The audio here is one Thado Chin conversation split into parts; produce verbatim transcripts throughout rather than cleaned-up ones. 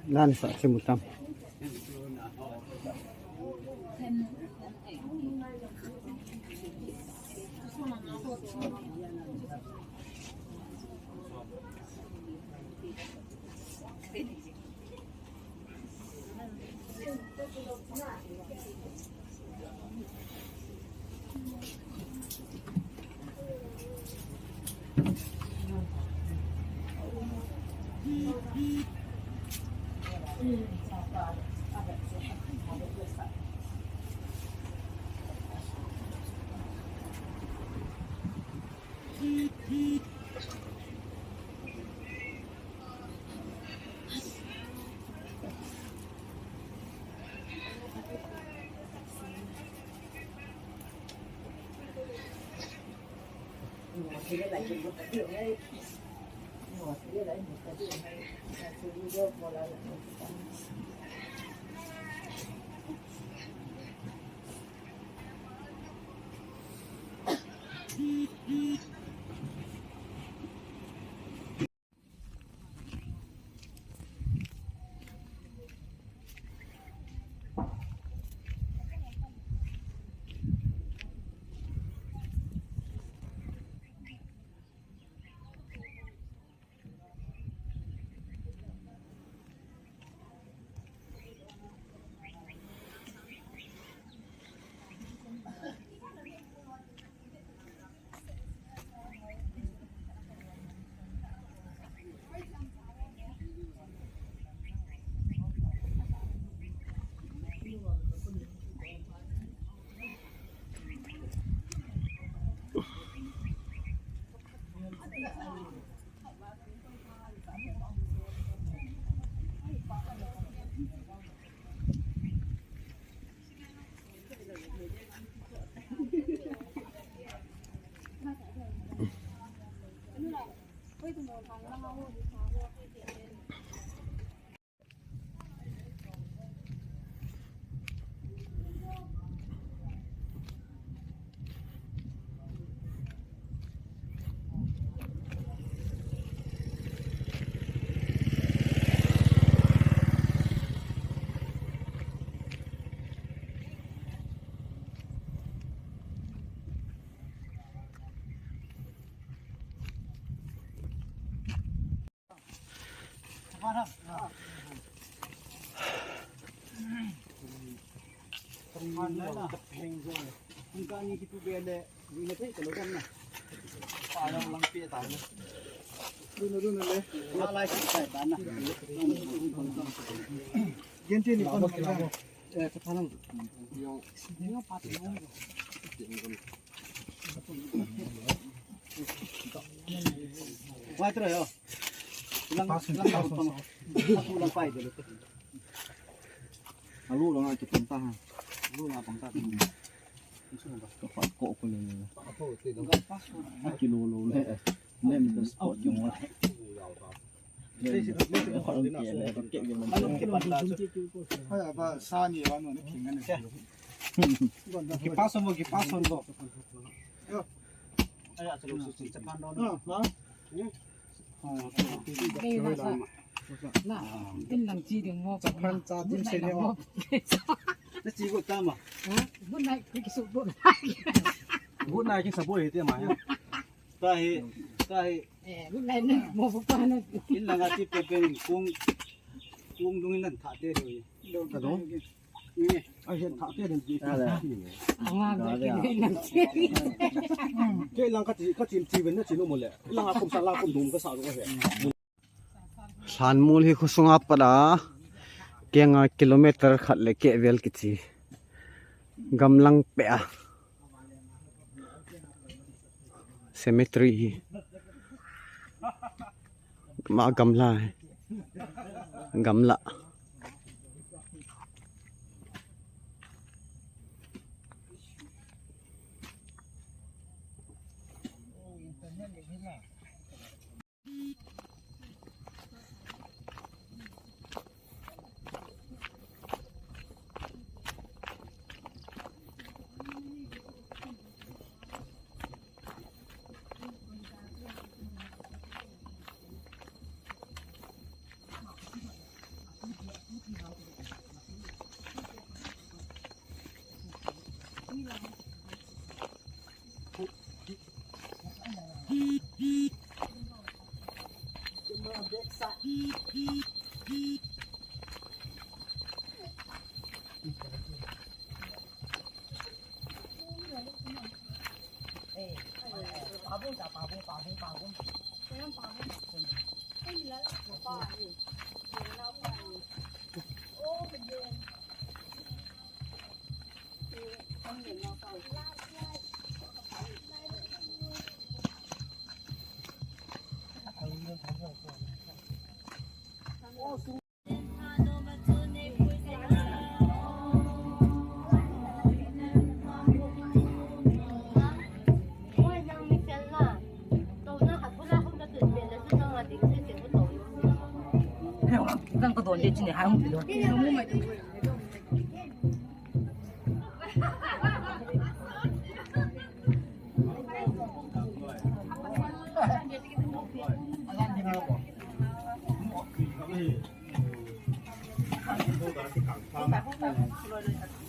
Lan sa chimu tam. Alu lang ati pang ta ha. Alu lang pang ta. Ko ko ko le. Kilo lo le. Nem spot yung. Kipaso mo, kipaso mo. Bela sa. Na, in lang chi ding mo. Japan cha din se ne o. Na chi ko ta ma. Ha? Good night, ki su good night. Good night, ki sa bo he te ma ya. Ta he, ta he. Eh, good night na. Mo bu pa na. In lang a chi pe pe kung, kung dung in lang tha te ro ye. Ka dong. Ai, hen thah te den ti. Ke lang ka ti, ka ti ti ben na ti no mo le. Lang a kom sa la kom dum ka sa ro he. Lhanmol hi khosunga pat a, kenga kilometer khat le keh vel kichi. Gamlang peh a. Cemetery hi. Ma gamla hai. Gamla.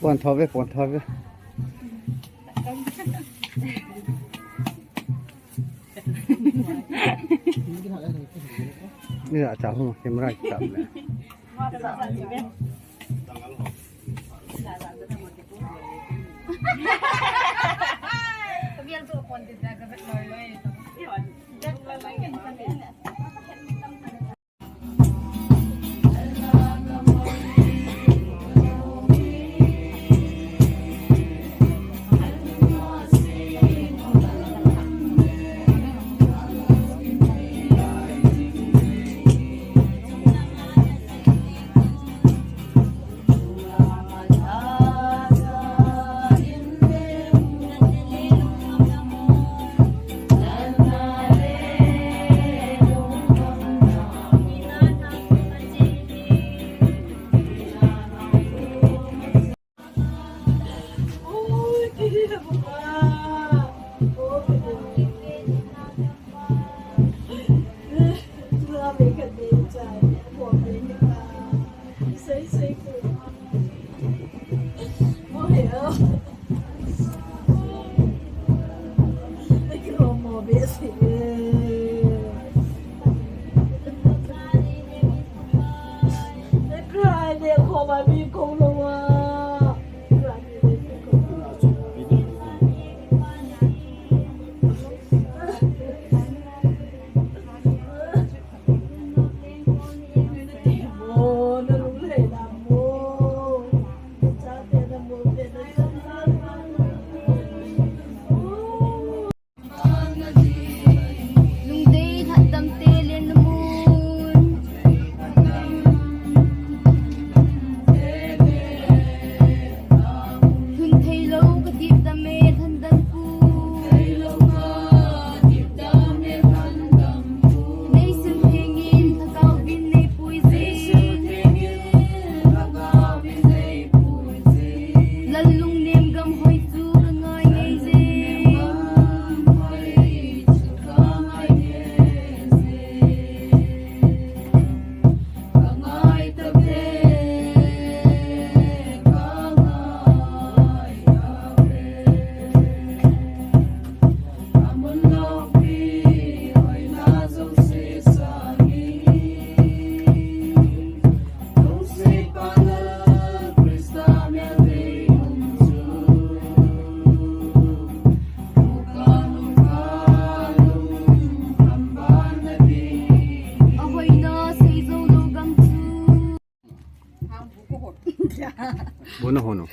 Pon tho ve, pon tho ve. Ni a cha hu camera cham le. Lungdei lhatdam te lenmun. Lhun theilou ka tipdam e lhandam pu. Nei sim thengin lhagao vin nei pui jing. Lal lungnem gam hoi chu ka ngai ngei jing. Bona hono.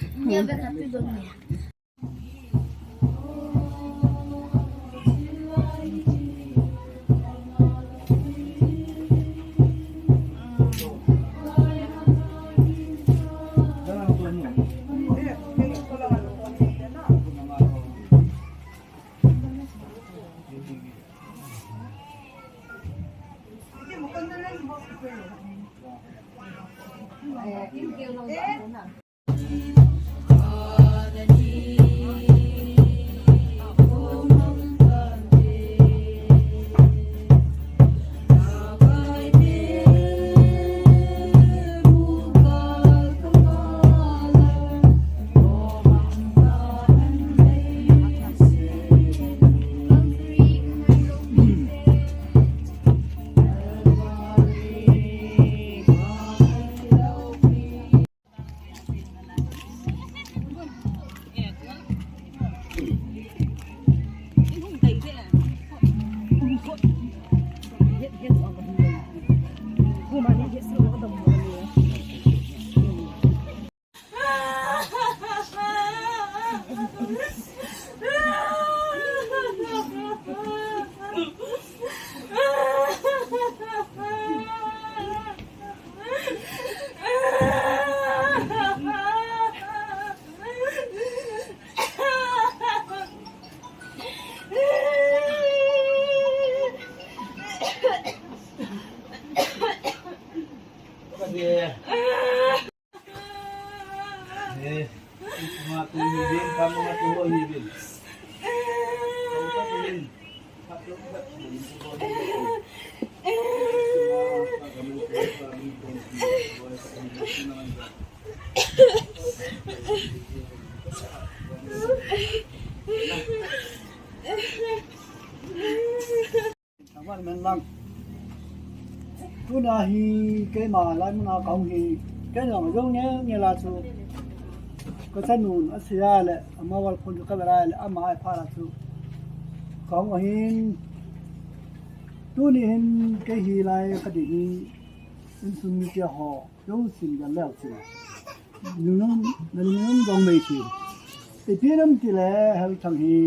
Tuna hi keima lai muna kahung hi, kei jong jong nge nge la chu kachanun asei a le, ama wal phun chu kave lai le, ama ai pha la chu kahung ahin. Tuni hin kei hi lai kati hi, insung mite ho jong sin gal leu chu. Nunung, nunung dong mei chu. Ipi nam ti le hel thang hi.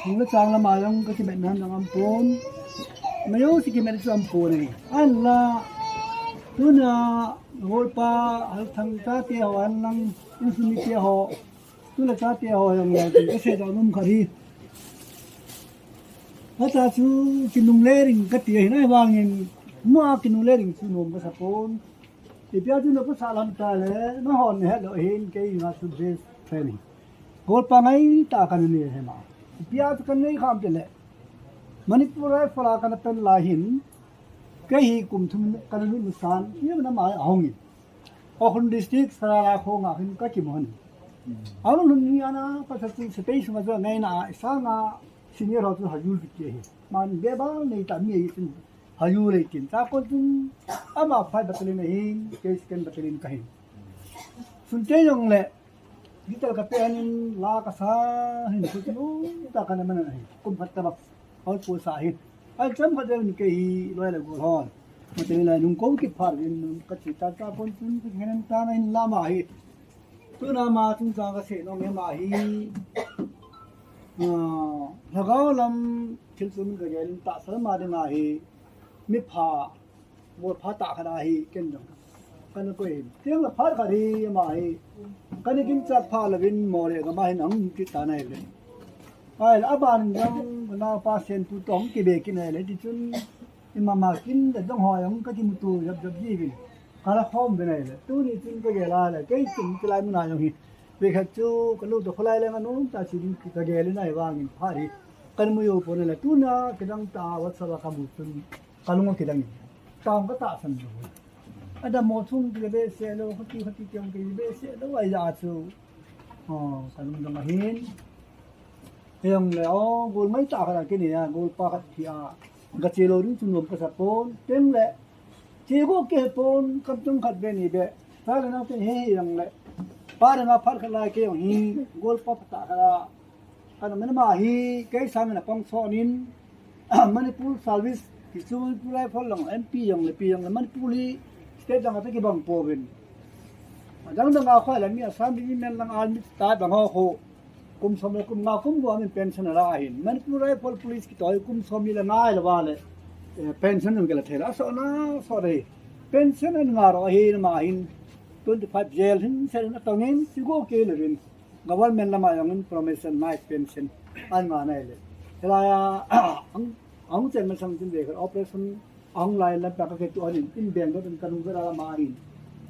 Hung le chang lama jong ka kimet nan jong aum pon. Mayo si kimet chu aum pon e. An la, tuna, golpa, hal thang chate ho an lang, insung mite ho. Tuna chate ho jong le, ka sei jong um kha hi. Hata chu kinung le ring ka ti hi nai vangin, mua kinung le ring chu nom ka sa pon. Ipi a chu na pasal ham ta le, na hon he lo hin kei nga chu best friend hi. Golpa ngai ta ka ni he ma. Ipi a chu ka nei kham te le. Manipur Rifle a ka na pen lai hin, kei hi kum thum ka na lut san, ni na ma a hong in. Ukhrul District, Sarara kho nga hin ka ki mo hin. Aru nun ni ana pa sa chu space ma chu ngai na, sa nga senior ho chu ha yul ki hi. Man be ba nei ta mi ai tin. Hayu le tin, ta kon tin, ama five battalion ahin, kei second battalion kahin. Sunte jong le, gital ka pe anin, la ka sa, hin, su tin, u, ta ka na mana ahin, kum phat ta bak, hol pu sa hin. Ai cham ka jeng kei hi, loi le gol hon. Ma te la nung ko ki phar vin, ka chi ta, ta kon tin, ki henan ta na hin la ma hi. Tuna ma chungchang ka sei nom hi ama hi, ah, lhagao lam thil chun ka gel in tahsa ma ding ahi, mi pha, mo pha ta khat ahi, ken jong. Kan koi hin. Tiang la pha khat hi ama hi. Kan kin chat pha la vin mo le ka ma hin ang ti ta nai le. Ai, a ban jong, na pa sen tu tong ki be ki nai le, ti chun, i mama kin le dong ho jong ka kimuto jap jap ji vin. Ka la khom ve nai le, tuni chun ka gel a le, kei chun kilai mun a jong hi. Ve khat chu, ka lu to kholai le nga nom ta chi ding ka gel in ai vang in pha ri. Kan mu yo po le, tuna kidang ta WhatsApp a ka mu chun, ka lung kidang in. Tang ka ta san jong. Ada mo chung ki le be se lo, khati khati kyong ki le be se lo, ai ja chu. Oh, ka lung dong ahin. Heng le, oh, gol mai ta khat a kini a, gol pa khat thi a. Ka che lo ding chu nom ka sa pon, teng le. Che go ke pon, kam chung khat be ni be. Sa le na te he hi yang le. Pa le na phat khat lai ke yong hi, gol pa ta khat a. Ka na mena ma hi, kei sa mena pang so nin. Manipur service, ki chu Manipur Rifle lang, M P yang le, P yang le, Manipur hi, state dang a te ki bang po vin. Dang dang a khoi le mi Assam mi men lang army ta dang ho kho. Kum som le kum nga kum gup min pension a la ahin. Manipur Rifle Police kiti hi kum som ni le nga le va le, eh, pension nung ke la thei la. So na, so re. Pension an nga ro ahin ma hin. Twenty five jail hin sen na tong in, si go ke le rin. Government lama jong in promotion nai pension an nga nai le. Hilai a, ang, ang chen ma sang tin ve ka operation ang lai la pa ka ke tu anin, in beng do tin ka nung ka la ma ahin.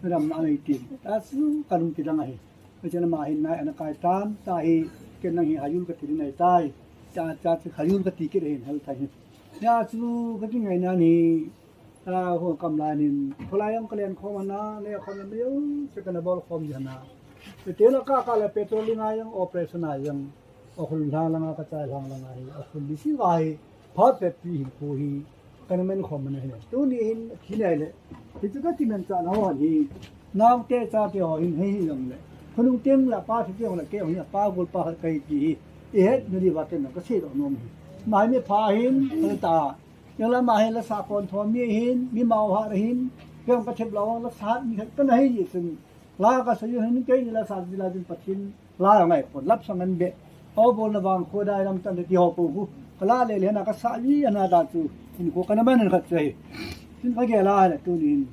Ram na nei tin. Ta su ka nung ti dang ahi. Ka chen ma hin nai ana kai tam, ta hi ken nang hi hayul ka ti nai tai. Cha, cha chu hayul ka ti ke hin hal tai. Ya chu ka ti ngai na ni. A, ho kam lai nin, kholai jong ka len khom ana, le khom le mei jong, se ka na bol khom ji ana. Te te la ka ka le patrolling a jong, operation a jong, Ukhrul lhang langa ka chai lhang langa hi, Ukhrul D C va hi, phat pet pi hin ko hi, ka na men khom ana hi. Tuni hin, thi nai le, hi chu ka ti men cha na ho hi, nau te cha te ho hin, hi hi jong le. Khonung teng la pa thi te jong le, ke jong hi, pa gol pa khat ka hi ti hi, i het na di va te na ka sei lo nom hi. Mai mi pha hin, ka ta, Yang lama hin la sa kon thom mi hin, mi mau ha hin, yang ka thep lo la sa mi khat ka na hi ji sun. La ka sa yu hin kei ni la sa ji la jin Pathen la ngai pon lap sang an be. Ho bol na vang kho dai lam tan ti ho po hu. Ka la le le na ka sa ji ana da chu. Hin ko ka na man khat che. Tin ka ge la na tu nin.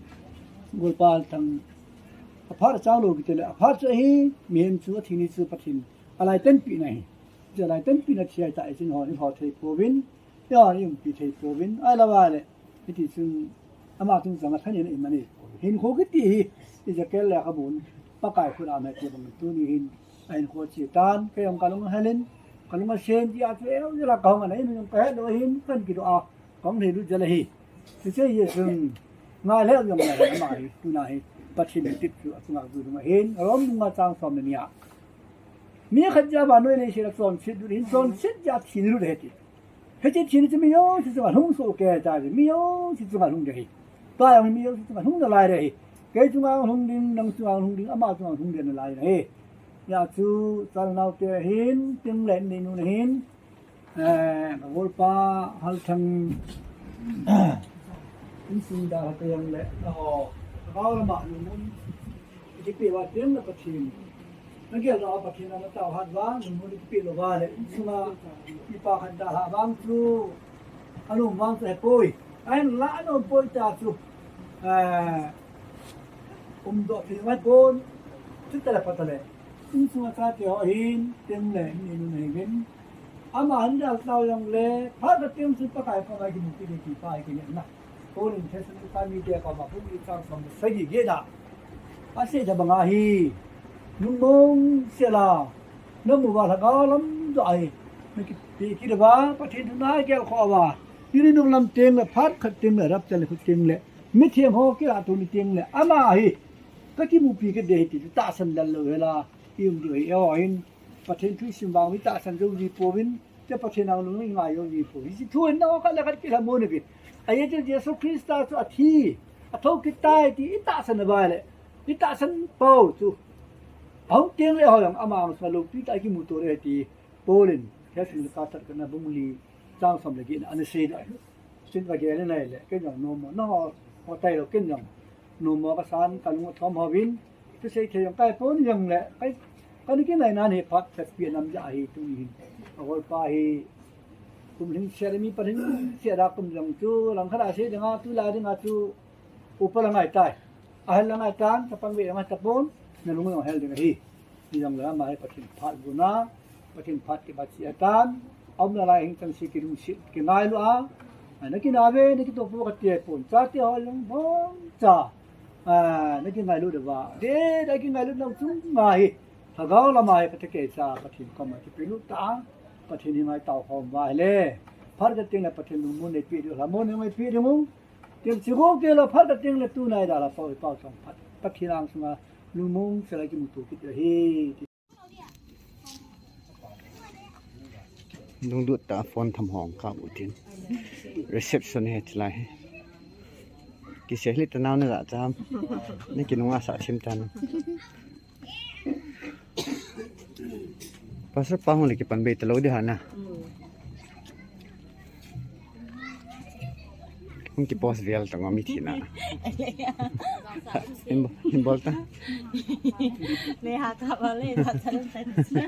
Gol pa thang. A phar chang lo ki te le. A phar che hi, mi hin chu a thi ni chu Pathen. A lai ten pi na hi. Ja lai ten pi na thi ai ta ai chin ho ni ho thei po vin. Ya, i umpi thei pouvin, ai la va le. Hiti chun, ama tung chang a thanin i mani. Hin kho kiti hi, i jacket le ka bun. Pakai khut a um e ti bang tuni hin ahin kho chi tan, kei jong kalung ahelin, kalung asen ti a chu eu jela kahung ana in jong kahet lou hin, kan kidoh a, kahung lhai lut jel ahi. Hiche hi chun ngai lheh jong ngai lheh ama hi, tuna hi Pathen hi tip chu achunga chu jong ahin, Rom bung nga chang som le ni a. Mi khat jeh a vannoi leiset a chonset lut hin, chonset jeh a thi lut ahi ti. Hiche thina chu mi jouse chunga lhung soh kei tai, mi jouse chunga lhung ding ahi. Tua jong mi jouse chunga lhung nalai ding ahi. Kei chunga lhung ding, nang chunga lhung ding, ama chunga lhung ding nalai ding ahi. Hijeh chun, chale naote hin, tengle nei nu hin, eh, ka golpa Halthang, insung dalha te jong le, aw, ka golpa nu mun. Ikipe uva tengle Pathen. Nagel uva Pathen a natao hat uva, lungmon ikipe lou uva le, insunga mipa khat dalha vang chu, anom vang chu hepoi. Ahinla anom poi ta chu, eh, umdoh thei ngai pon, chutale patale. Insunga chate ho hin, tengle, hin inun ahiuvin. Ama hin dalha tao jongle, phat khat teng chun Pakai koma kimupi ding ti pa hi kinepna. Paul in Thessalonica mite koma bung li chang som le sagi gei a asei tah banga hi, lungmong sela, namu uva lhagao lam joh a hi, nakipe kit uva, Pathen thu nagel khah uva, tuni nung lam tengle, phat khat tengle, rapture le khu tengle, mithem ho kilah tuni tengle, ama hi kakimupi kit ding ahi ti chu tahsan lel lou hela i um diu ahi. Eiho hin Pathen thu isim vang hi tahsan jou ji pouvin, Te Pathen a lung i ngai jou ji pou. Hiche thu hin nao khat le khat kilhamon uvin. Ajeh chu Jesu Christa chu athi, athou kit tai ti itahsan uva le, itahsan pou chu, ahung tengle ho jong ama masanga loupi tah a kimuto ding ahi ti Paul in Thessalonica khatna bung li chang som le get na ana sei ding ahi. Chun kagel in ahile, ken jong nommo, nangho, ho tailou ken jong nommo kasan, kalung athom uvin, thusei thei jong kaipon jongle, kai, kana kingaina hi phat kapi nam ja hi tuni hin. Ka golpa hi, kum lhingset le mi palhingset a kum jong chu, langkhat a sei dinga, tulai dinga chu, upa la ngai tai. Ahel la ngai tan, chapang ve la ngai tapon, nalung jong hel ding ahi. Hijongle ama hi Pathen phat guna, Pathen phat kibat cheh atan, aum nalai hing chang se kilungset, kingailu a, a, nakina ve, nakitoh pou kati pon, chate ho jong bongcha, a, nakingailu diuva, de, nakingailu nau chunga hi, lhagao lama hi kathakei cha, Pathen koma kipelut tah a, Pathen hi ngaitao khom uva ahile, phat khat tengle Pathen lungmon neipe diu, lhamon neipe diu, Tin, chegou kei lou phat a tengle tunai dalha pau hi pau chang phat. Pathen angsunga lungmong sela kimuto kit ahi. Lunglut tah a phone tham hong ka bu tin. Reception hi tilai hi. Kisei hih tanau na ja cham. Ni kinunga sa thim tan. Pastor pa hung le kipan bei talou di hana. Hung kipost vel tang mi thina. Hin bol, hin bol ta. Le ha ka ba le ta ta ta.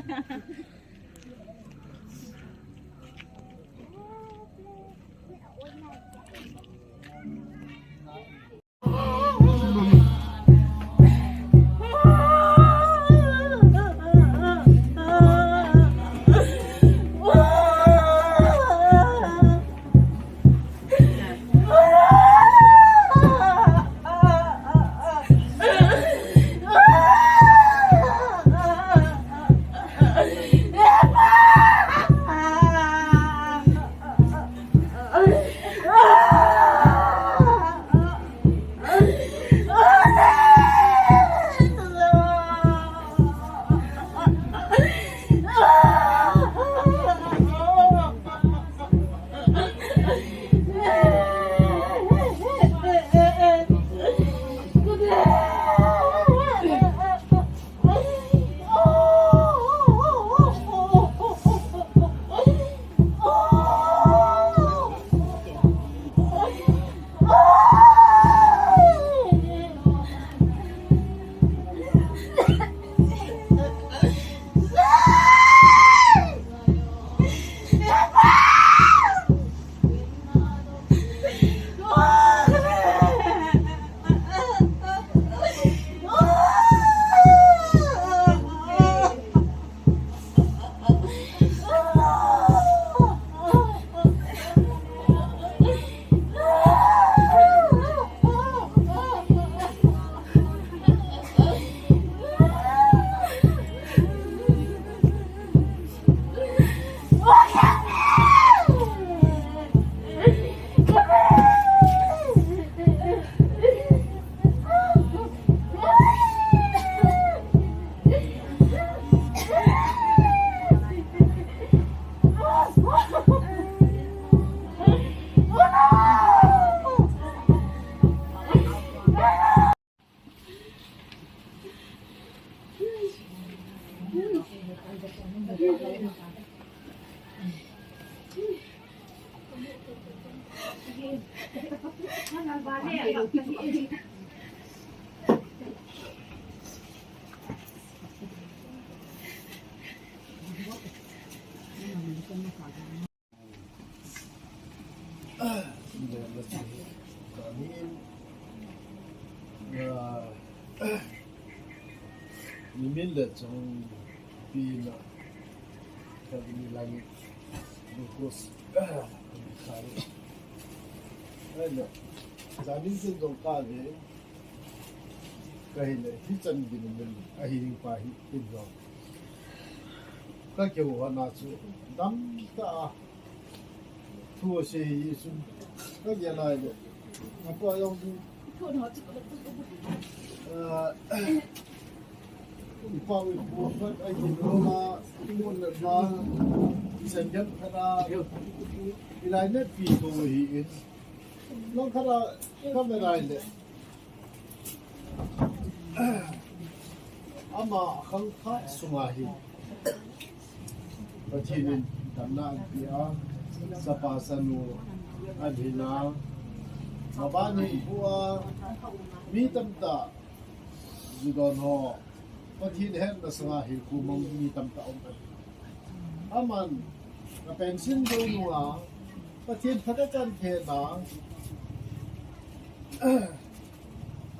Nimin le chong pina ka ni langit lukos. Ai na, janin sin jong ka ve. Ka hi le, hi chan din min, a hi ding pa hi, tin jong. Ka keu hana chu, dam ta a. Thu a sei hi sun. Ka gel lai le. A pa jong chu. Ah, i pa u i pu khat a hi lo ma, i mun le ma, sen gam khat a, i lai ne pi ko hi in. Long khat a, ka me lai le. Ama khangthah sunga hi Pathen in damna anpia, chapa chanu anhina, maban hinkhoa mi tamtah, judon ho, Pathen hetna sanga hinkho mang mi tamtah um ahi. Aman, a pension jou nunga, Pathen phatah chan thena,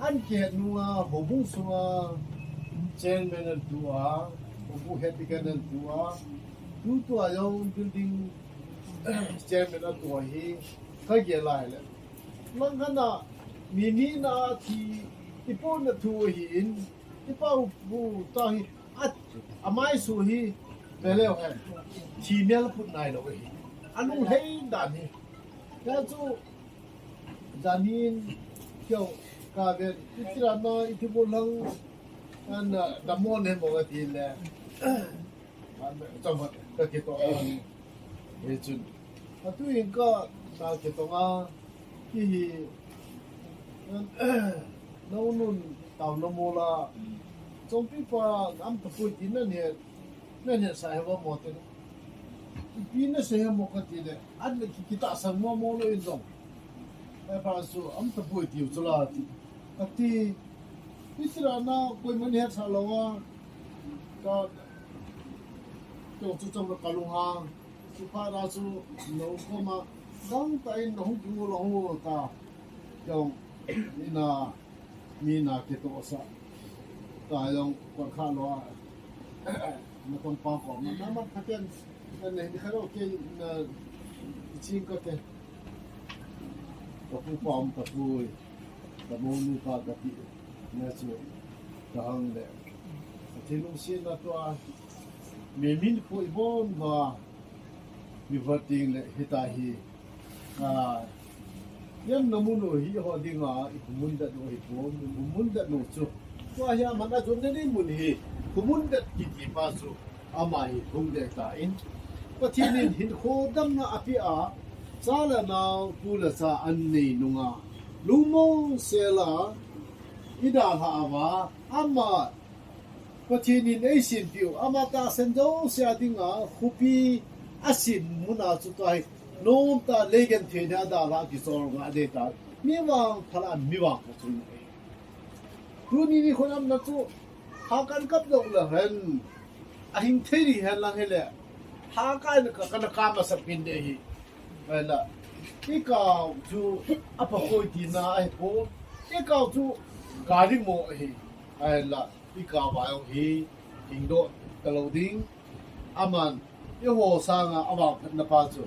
an kihet nunga, houbung sunga, chairman antua, houbung het ding kan antua, tutua jong building chairman atua hi, ka gel lai le. Lang khat a, mi ni na thi, i pu na thu hi in, i pa u pu ta hi, a, a mai su hi, ve leu hen, thi mel put nai lo hi. A lunglhai dan hi. Ka chu, janin, keu, ka ven, i tira na, i ti bu lang, an, a, damon he mo ka ti le. Chomkhat ka kitoh a, hichun. Atu in ka, ka kitoh a, hi hi, nau nun tao na mo la, chompi pa nam ta pui ti nan he, nan he sa he ba mo te. Pi na se he mo ka ti le, an le ki, kita sang mo mo lo in jong. Ai pa su, am ta pui ti u chu la ti. Ka ti, i tira na, koi man he sa lo a, ka, Keu chu chomra ka lunghang. Chu phat a chu no koma dang ta in na hung kimu lo hung ta. Keu ina mi na kitoh sa. Ta jong kon kha lo a. Na kon pa ko. Na ma ka ken. Na ne ni kha lo ke na ching ka ke. Ka pu pa um ka pu. Ka mo nu pa ka ti. Na chu ka hang le. Ka thi lungsetna tua. Mi min khu i bon va, mi va ting le hita hi. A, yan na mun u hi ho dinga, i khu mun dat u hi khu mun dat u chu. Tua hi a man a chu ne ni mun hi, khu mun dat kiti pa chu. Ama hi hung de ta in. Pathen in hinkho damna a pe a, cha le nao, pu le cha an nei nunga. Lungmong sela, i dalha a va, ama Pathen in ei sin piu, ama tahsan jouse a dinga, khopi a sin muna chu tua hi, nom ta leigen thei na dalha kichol nga de ta, mi vangpha la mi vangpha chu. Tuni ni khonam na chu, ha kan kap dok le hen, a hing thei ri hen lang he le, ha kan ka, ka na ka masa pin de hi. Ai la, i kau chu a pa koi ti na ai po, i kau chu ka ri mo hi. Ai la, i kau va jong hi, hing doh ta lo ding. Aman, i ho sanga a vangphatna pa chu.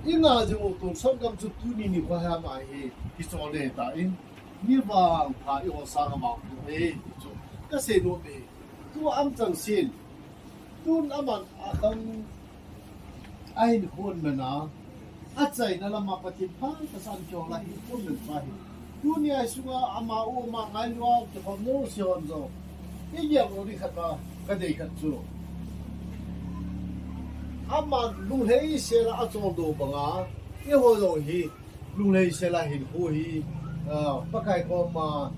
I na jing u tun sot gam chu tuni ni kho ha ma hi, kichol de ta in. Mi vangpha i ho sanga vangphat hi, chu. Ka sei nom e. Tu am chang sin. Tun aman a khang a hin khon mena. A chaina lama Pathen pha ka san kyo la hin khon men pa hi. Tuni a sunga ama u ama ngai lua ki khom no si hon jo. I giam lo ni khat ba ka dei khat chu. Ama lunglhei sela a chol do banga. I ho lo hi. Lunglhei sela hin khu hi, ah, Pakai koma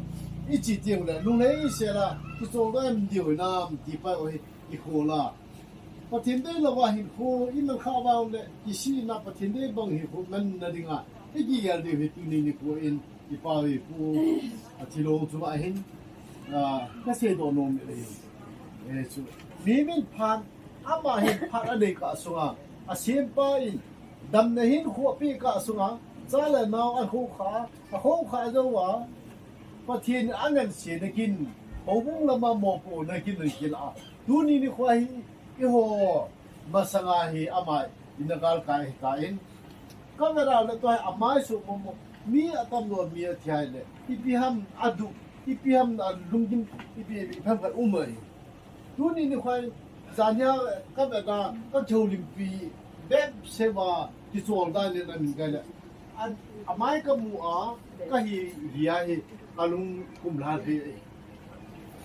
i chi tiang le, lunglhei sela, kichol da em diu nam ti pa o hi, i khu la. Pathen dei louva hinkho i man kha vang le, kisihna Pathen dei bang hinkho manna dinga i kigel diu hi tuni nikho in i pa i pu a thilong chunga hin, ah, ka seidoh nom e. Eh, chu mi min phat, ama hin phat anei kah sunga, asempa in damna hinkho apeh kah sunga, cha le nao akhokha, akhokha jouva, Pathen in angansena kin, houbung lama mopohna kin, kin a. Tuni nikho hi, eiho masanga hi ama ina galkai ahitan, ka vela le tua hi amai suh momo, mi atam lou, mi athi le, ipi ham adu, ipi ham alunggim, ipi, ipi ham ka um ahi. Tuni nikho hi, jan hia ka vela, ka kihoulimpi bep seuva kichol dan le na min kai le, a, amai ka mu a, ka hi, hi a hi, ka lung kum lha hi.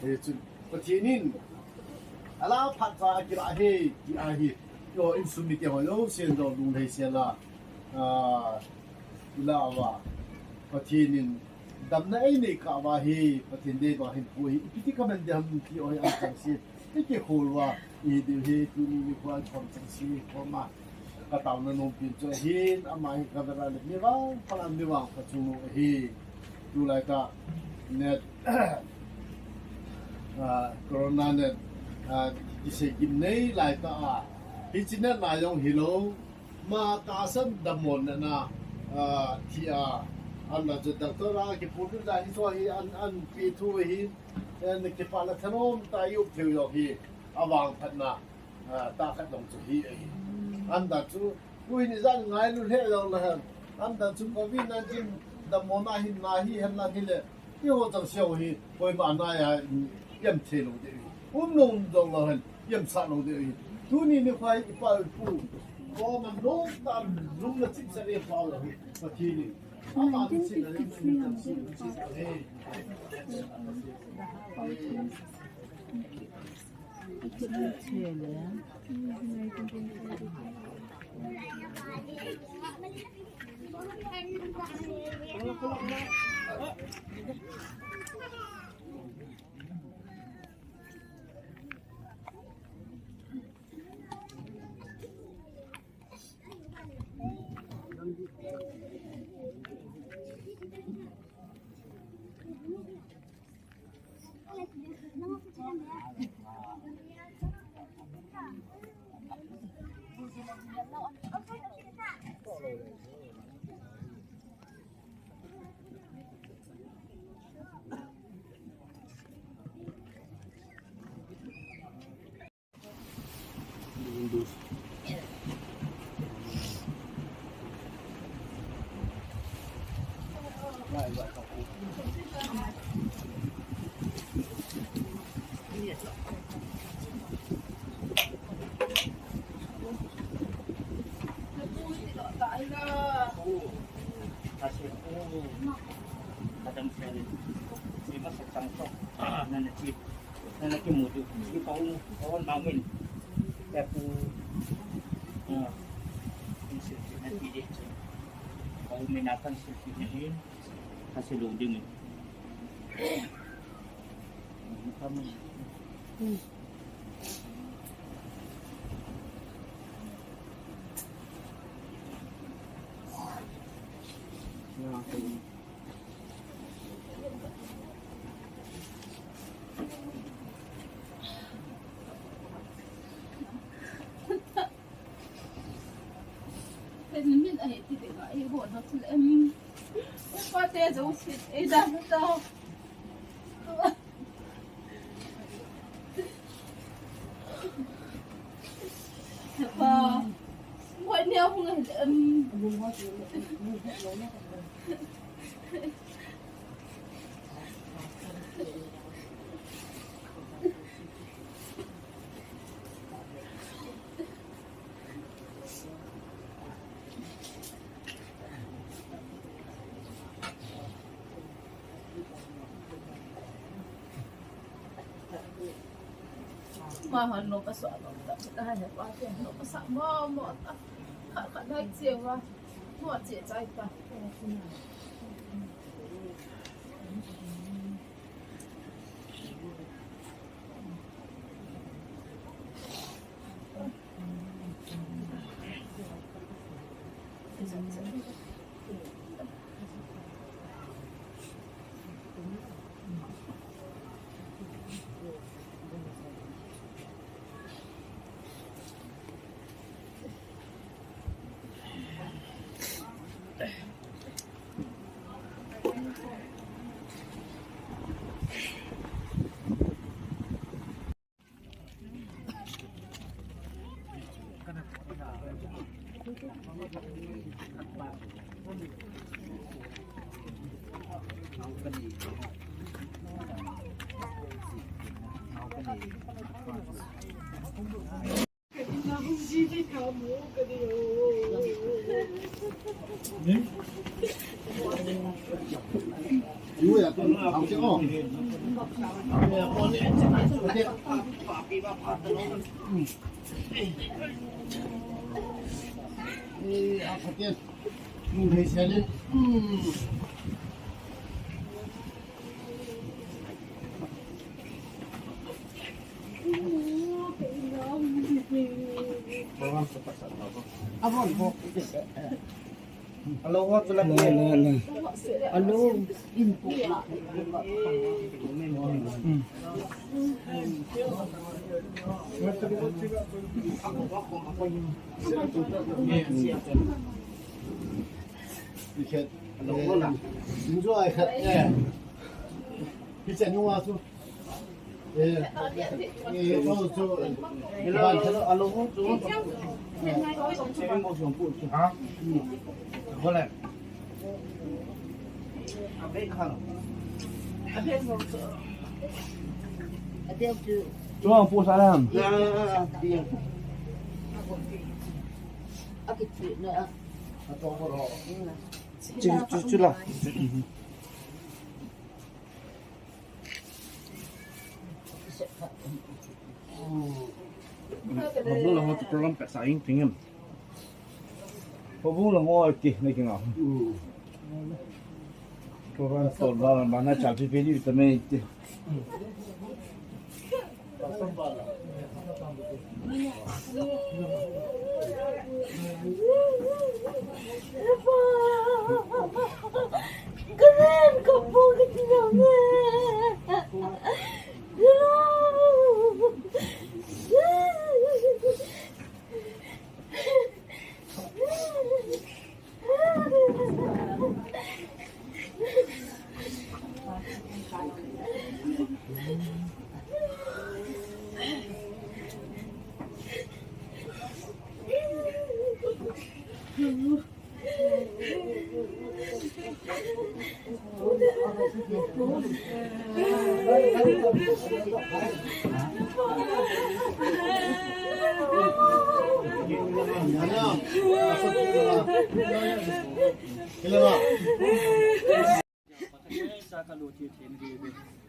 He chu Pathen in ala phat cha kila he, ti ahi. Yo, insung mite ho, yo, sen do lung hei sen la. Ah, ila va. Pathen in damna einei kah uva hi, Pathen dei bang hinkho hi, ipi ti ka man ding ham ti ho hi ahi chang si. Ikikhol uva, i diu hi, tuni nikho a khom chang si, khom a. Ka taona nompi chu ahin, ama hi ka vela le mi vangpha, mi vangpha chungnung ahi. Tulai tah, net, ah, corona net, ah, kisei gimnei lai tah a. Hiche net na jong hilou, ama tahsan dammo na, ah, thi a. Ana chu doctor a kipu tu da hi chu hi an, an pi thu hi, en kipana thanom tah a i up theiu jong hi, avangphatna. Ah, tah khat jong chu hi ahi. Anda chu, tuhin ijat ngailu lheh jong le hen. Anda chu covid nineteen dammo na hin na hi hen lang hile, eiho chang seo hi, koima na a, em thei lou ding ahi. Um lou um jong lou hen, em sah lou ding ahi. Tuni nikho hi i pa i pu, koima lou ta lung na chim sa le pa lou hi, Pathen in. Ama ni sin na le, Nana kimu tu, si pau, pau bangin. Kapu, ah, insulti na ti de. Pau mina kan sulti na hin, kasi loading. Kamu. Min ahi ti ding a, i bon ha thil em. Upa te jo sit, ei da ta. Pa, mo ni a hung em. Ma han no ka sa no ta, ka ha pa ke no ka sa mo mo ta. Ka, ka dai che wa. Mo che chai ta. Alo, ho, tu la. Alo, alo. Alo. Chuang pu sa lam. Chu, chu, chu la. Houbung lang ho chu program pet sa ing ting em. Houbung lang ho ti na kinga. Program tol ba ba na cha pi pi ni ta me ti.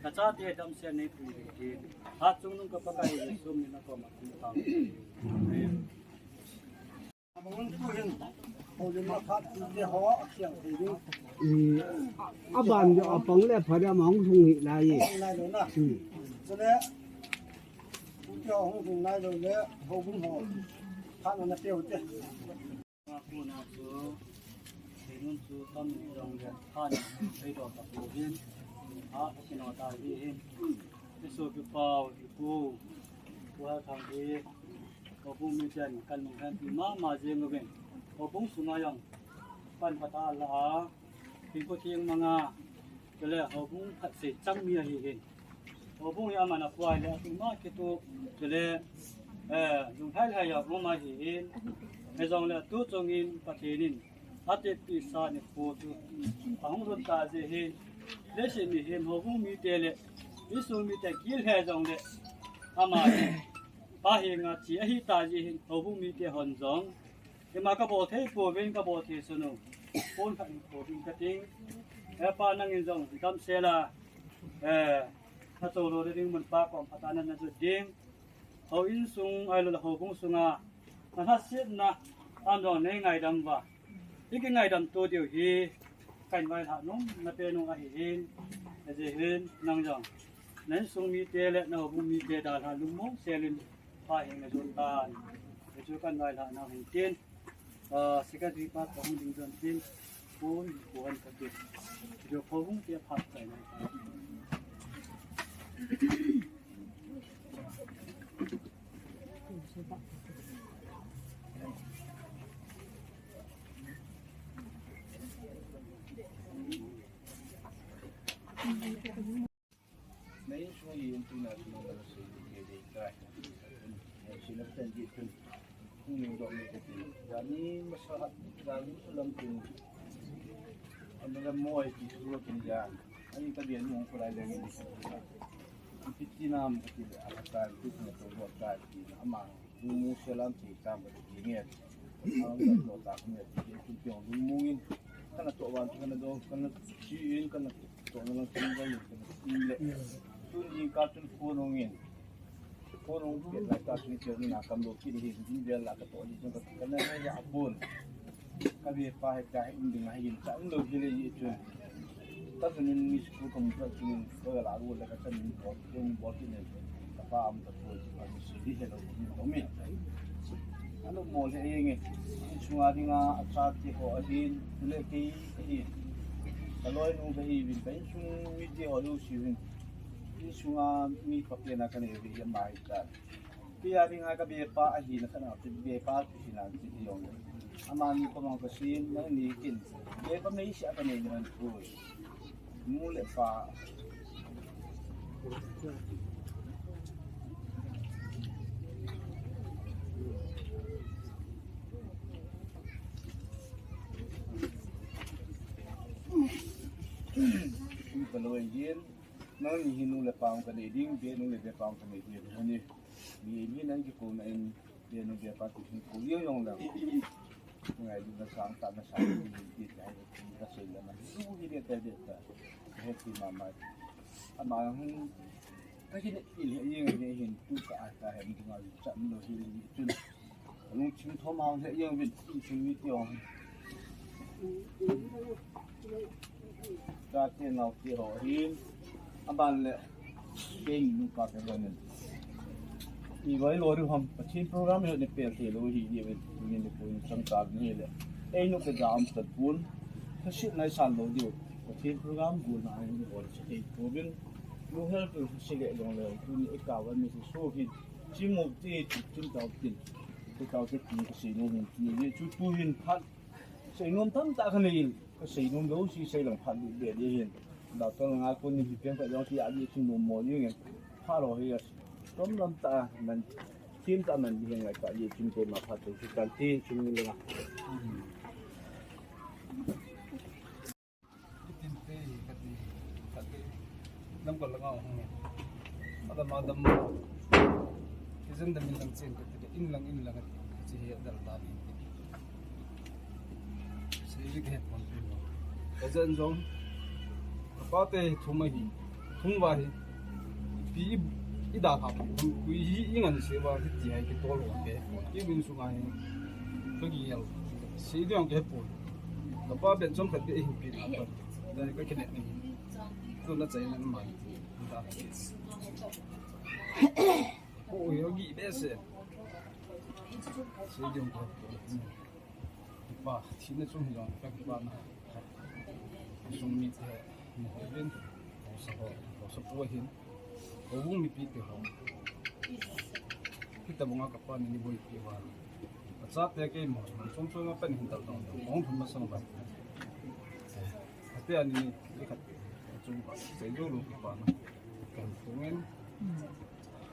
Ka chate damsel nei pui ding ahi. Hatchungnung ka Pakai Jesu min a koma kong tao. Amen. Aban jo apang le phada ma hung sung hi lai e. Hmm. Nga kona chu, theinun chu tam ni jong le, than, thei do ta pu hin, a, kino ta hi hin, i sopi pau, i pu, pu ha thang hi, houbung mi chen, kan nung hen ti mama jeng uvin, houbung sunga jong, pan phat a la a, thingkho thing manga, chule houbung phat sei chang mi ahi hin. Houbung hi aman apuai le, atuma kitu, chule, eh, lunglhai lhai a um ahi hin. Hijongle tu chungin Pathen in, atepi sa nikho chu, ahung lhun ta jeh hin. Leiset mihem houbung mite le, insung mite gilhe jongle, ama hi, Pa henga che ahi ta jeh hin, houbung mite hon jong, ima kabol thei pouvin kabol thei sun u. Pon khat in pouvin kating. He Pa nangin jong damsel a. Eh, nacholo le ding mun pa kom phat a nana jot ding. Hou insung ahilou le houbung sunga. Nalhasetna. Am jong nei ngaidam uva. I kingaidam to diu hi. Kahin vailhah nom, nape nom ahi hin, ajeh hin, nang jong. Na insung mite le, na houbung mite dalha lungmong selin, Pa henga jon tan. Hichu kahin vailhah nau hin tin. Ah, secretary pa kahung ding jon tin. Pon, pon kati. Hichu houbung te phat chai nai. Ni do mi ke ti. Ya ni masa, ya ni lam tin. Amala moi ti su tin ya. Ani ka dia ni ko lai le ni. Piti nam ka ti le, a ka ti na to do ka ti na ama. Mu se lam ti ka ba ti nge. Ang ka to ta ko ne ti ti ti mu in. Kana to wan kana do kana ti in kana to na lang tin ga in kana ti le. Tun in ka tun ko no in. Ko no ke la ka tun ke ni na kam do ki ni hin bel la ka to ni ka kana ya bun. Ka ve pa he ka hin ding ha hin ka lo hi le yi chun. Ka tun ni school kam ka tun ko la ru le ka tun ni ko tun bo ki ne. Ka pa am ka to ka ni si di he lo ni ko mi. Ano mo le ye nge. Chunga dinga a cha ti ko a hin le ke ke. Ka loi nu ka hi vin ka chung mi ti ho lu si vin. Chunga mi pa ke na ka ne vi ya mai ka. Pi a ding a ka bepa ahi na kana pi bepa pi hi na ti hi yong. Ama ni ko mang ko sin na ni kin. Bepa mei si a ka nei man ko. Mu le pa. Ka lo yin. Nang ni hi nu le pa ka nei ding, be nu le bepa ka nei ding. Ni ni nang ki ko na in. Bia nu bia pa tu hin ko liu yong la. Ngai lu na sang ta na sang ti ti ta ka sei la na. Su hi de ta de ta. He ti ma ma. Ama hin ka hin i le yeng he hin tu ka a ta he ni ma cha no hi ni tu. Lung chim tho ma he yeng vin ti chim ni ti yong. Ka te nau te ho hin. Aban le. Kei nu ka te lo nen. I vai lo ri ham. Pathen program yo ne pe te lo hi ye ve. Ni ne ko in sang ka ni le. Ei nu ke da am ta pun. Ka sit nai san lo dio. Pathen program bu na ai ni ko se te ko bin. Nu hel tu se le lo le. Tu ni e ka va ni se so hin. Chim mo te chim ta tin. Te ka te tin ka se no hin. Ni ye chu tu hin phat. Seinom tamtah ka nei in, ka seinom lou si sei lang phat lut be ding hin. Doctor nga kon ni hi peng ka jong ti a di chin nom mo ding in. Phat lo hi a, tom lam tah man, thim tah man ding hin ngai ka di chin te ma phat to si kan ti chin ni le nga. Itin te, kati, kati. Lam ko langa hong e. Adam, adam. Kizen dam in lang chen kati. In lang, in lang kati. Chi he dal ta ni. Sei ji ke pon pe mo. Ka zen jong. Ka pa te thum ahi. Thum va hi. Pi i, i da pha. Kui hi i ngan se va hi ti hai ki tol wa ke. Ki min su ngai. Ka gi yel. Sei jong ke pon. Ka pa ben jong kati hi pi na. Dai ka kine ni. Tu na chai na ma. Da. Ko yo gi be se. Sei jong ke pon. Kipa, thina chung hi jong, ka kipa na. Sung mi te, mo ho din, ho sa ho, ho sa pu hin. Ho bung mipi te ho. Kita bunga kapa ni ni boipi va. Acha te ke mo, chung chung ma pen hin tal dong dong, hung thum ma sang ba. Ate ani ni, ni khat, chung ba, sei jo lo kipa na. Kan tungen.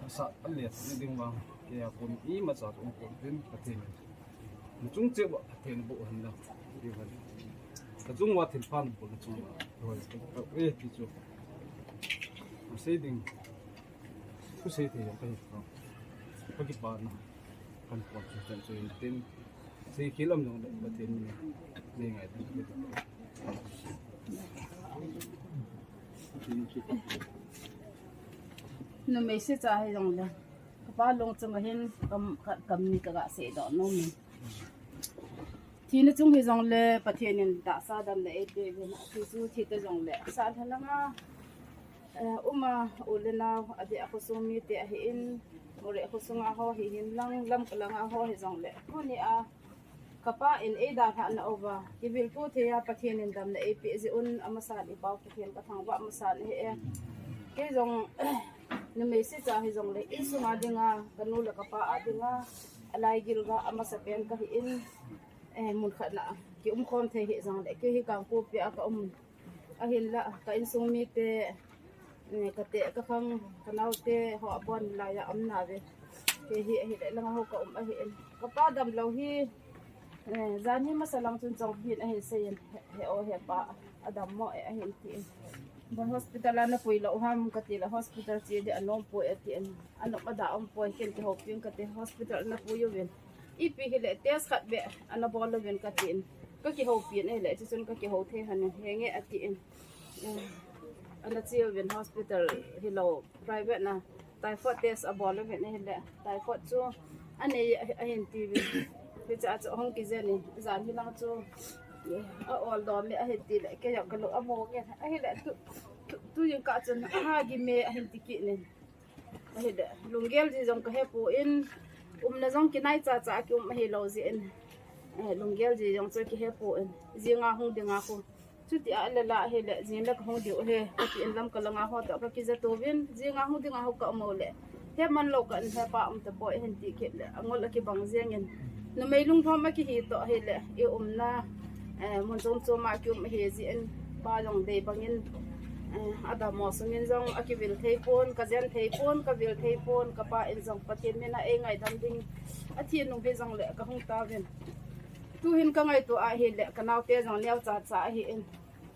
Sa, ale, ni ding wa, ke ya pun i ma sa chung pun din, ka te ni. Na chung che wa, ka te ni bo han la. Di han. Ka chung wa thil phan bo na chung wa. Roi, ka, ka, eh, ti chu. Ma sei ding. Ku sei te ya ka hi ko. Ka kipa na. Kan ko chu chan chu in tin. Sei kilam jong le, ka te ni. Ni ngai. Numei se cha hi jong le. Ka pa long chung a hin kam, ka, kam ni ka ga sei doh nom in. Thina chung hi jong le Pathen in tahsa damna ei pe uvin, thi chu thi ta jong le. Sa lha langa, eh, um a, u le nau, a deh a khosung mi te ahi in, Moreh khosung a ho hi hin lang, Lamka lang a ho hi jong le. Tuni a, Ka pa in ei dalhah na uva, kiviltu thei a Pathen in damna ei pe jeh un, amasan i pau Pathen ka thangvah masan ahi e. Kei jong, numei se cha hi jong le, insung a dinga, ka nu le ka pa a dinga, a laigil ga, amasa pen ka hi in, eh, mun khat na, ki um khom thei hi jong le, kei hi Kangpokpi a ka um. Ahinla, ka insung mite, eh, ka te, ka khang, ka naute, ho abon laiya um na ve. He hi ahi le langa ho ka um ahi in. Ka pa damlou hi, eh, jan hi masa lang chun chongbin ahin seiyin, he, he o he pa, adammo e ahin tin. Ban hospital a na pui lou ham kati le hospital che di anom poi atin. Anom ada um poi ken kihoupi un kati hospital na pui uvin. Ipi hi le test khat beh ana bol uvin katin. Ka kihoupi in ahi le, chuchun ka kihou thei hon, henge atin. Eh, ana che uvin hospital hilou private na typhoid test abol uvin ahi le, typhoid chu anei ahin tiuvin. Hiche a chu hung kijen in, jan hi lang chu, eh, a ol dom e ahin ti le, kei jong ka lung among e. Ahi le, tu, tu, tu jing kah chun, aha, gim e ahin ti kit in. Ahi le, lunggel ji jong ka he poi, umna jong kinai cha cha a ki um ahi lou jeh in. Eh, lunggel ji jong chu ki he poi, jinga hung dinga khu. Chuti a le la ahi le, jing le ka hung diu he, kati in Lamka langa ho toh ka kija touvin, jinga hung dinga ho ka um u le. He man lou ka in he pa um tapoi ahin ti kit le, angol a kibang jeng in. Numei lungthom a kihi toh ahi le, i umna, eh, mun chom chom a ki um ahi jeh in, pa jong dei bang in, eh, adammo sung in jong a kivil thei pon, ka jen thei pon, ka vil thei pon, ka pa in jong Pathen min a ei ngaidam ding, a thi nung ve jong le ka hung tauvin. Tu hin ka ngaito ahi le, ka naote jong neo cha cha ahi in.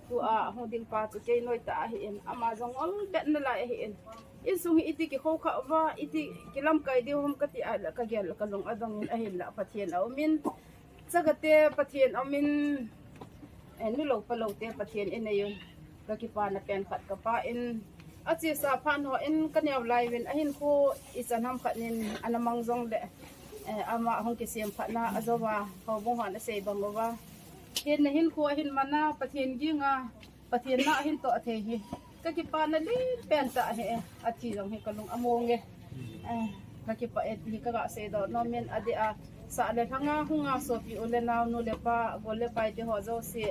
Tu a hung ding pa chu kei noi tah ahi in, ama jong ol bet nalai ahi in. Insung hi iti kikhou kha uva, iti kilamkai diu ham kati a le, ka gel ka lung adong in ahi le, Pathen a um in. Chagate Pathen a um in, eh, nu lou pa lou te Pathen i nei un. Ka kipana pen khat ka pa in, achesa phat ho in ka neo lai uvin, ahin khu ichan ham khat nin ana mang jong le, eh, ama hung kisem phat na a jo uva, houbung hon a sei bang uva. Hin na hin khu ahin man a, Pathen ging a, Pathen na ahin toh thei hi. Ka kipana len pen tah ahi e, athi jong hi ka lung among e. Eh, ka kipah e ti hi ka ga seidoh nom in, adeh a, sah le lhang a hung a sopi u le nao, nu le pa, gol le pai te ho jouse.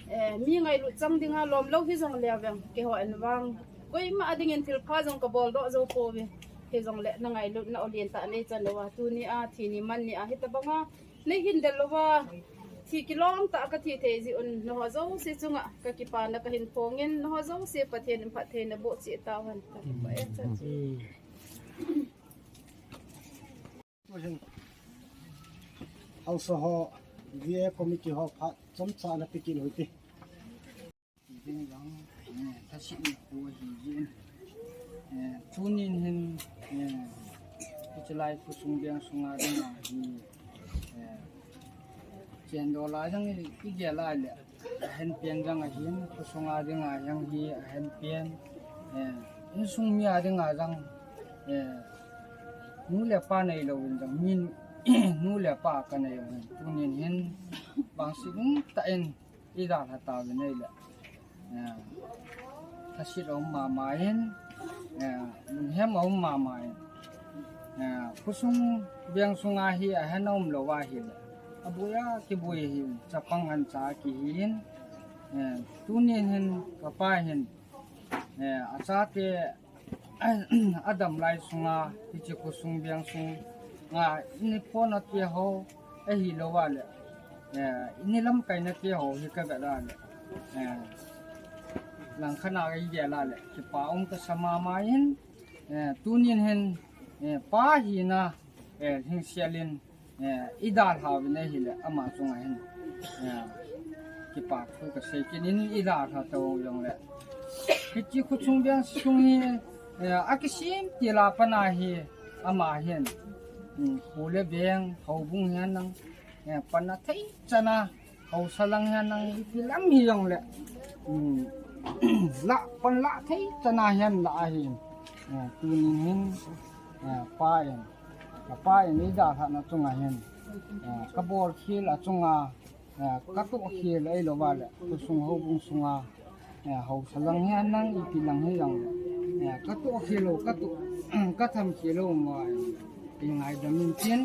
Eh, mi ngailut chang ding a lom lou hi jong le veng, keiho in vang. Koima a ding in thil pha jong ka bol doh jou pouve. Hi jong le na ngailut na u len tah nei chan uva, tuni a, thi ni man ni a, hitabang a, nei hin del uva, thi kilom tah ka thi thei jeh un, nangho jouse chunga ka kipana ka hin phong in, nangho jouse Pathen in phattheina boh cheh tauhen, ka kipah e cha chu. Haosa ho, V A committee ho phat chomcha na pe kit u hite. Ding jong, eh, thasitna khu ahi jin. Eh, tunin hin, eh, hiche lai khosung veng sunga dinga hi, eh, chendoh lai jong i, i gel lai le, ahenpen jong ahin, khosunga dinga jong hi ahenpen, eh, insung mi a dinga jong, eh, nu le pa neilou in jong, mi nu le pa kanei uvin. Tunin hin, vangset umtah in, i dalha tauvin ahile, eh, thasit aum mama in, eh, lunghem aum mama in, eh, khosung veng sunga hi ahen aum lou ahile, aboi a kiboi hi chapang ancha kihi in, eh, tunin hin kapa hin, eh, achate adam lai sunga, hiche khosung veng sunga, ini phona te ho, ahilou a le, eh, ini lamkaina te ho hi ka vet a le, eh, langkhat a i gel a le, kipa um kasa mama in, eh, tunin hin, eh, pa hina, eh, hingsel in, eh, i dalha uvin ahile, ama chunga hin, eh, kipa thu kasei kit in i dalha tau jongle. Hiche khosung veng sung hi, eh, akisem til a pat a hi, ama hin, um, kho le veng, houbung hihen lang, eh, pan la thei chan a, haosa lang hihen lang, ipi lam hijongle, um, la, pan la thei chan a hihen la ahin, eh, tunin hin, eh, pa in, kapa in i dalhahna chunga hin, eh, ka bolkhel a chunga, eh, ka tohkhel ahilou a le, khosung houbung sunga, eh, haosa lang hihen lang, ipi lang hijongle, eh, ka tohkhel u, ka toh, ka thamkhel u ma, eh, i ngaidam in tin,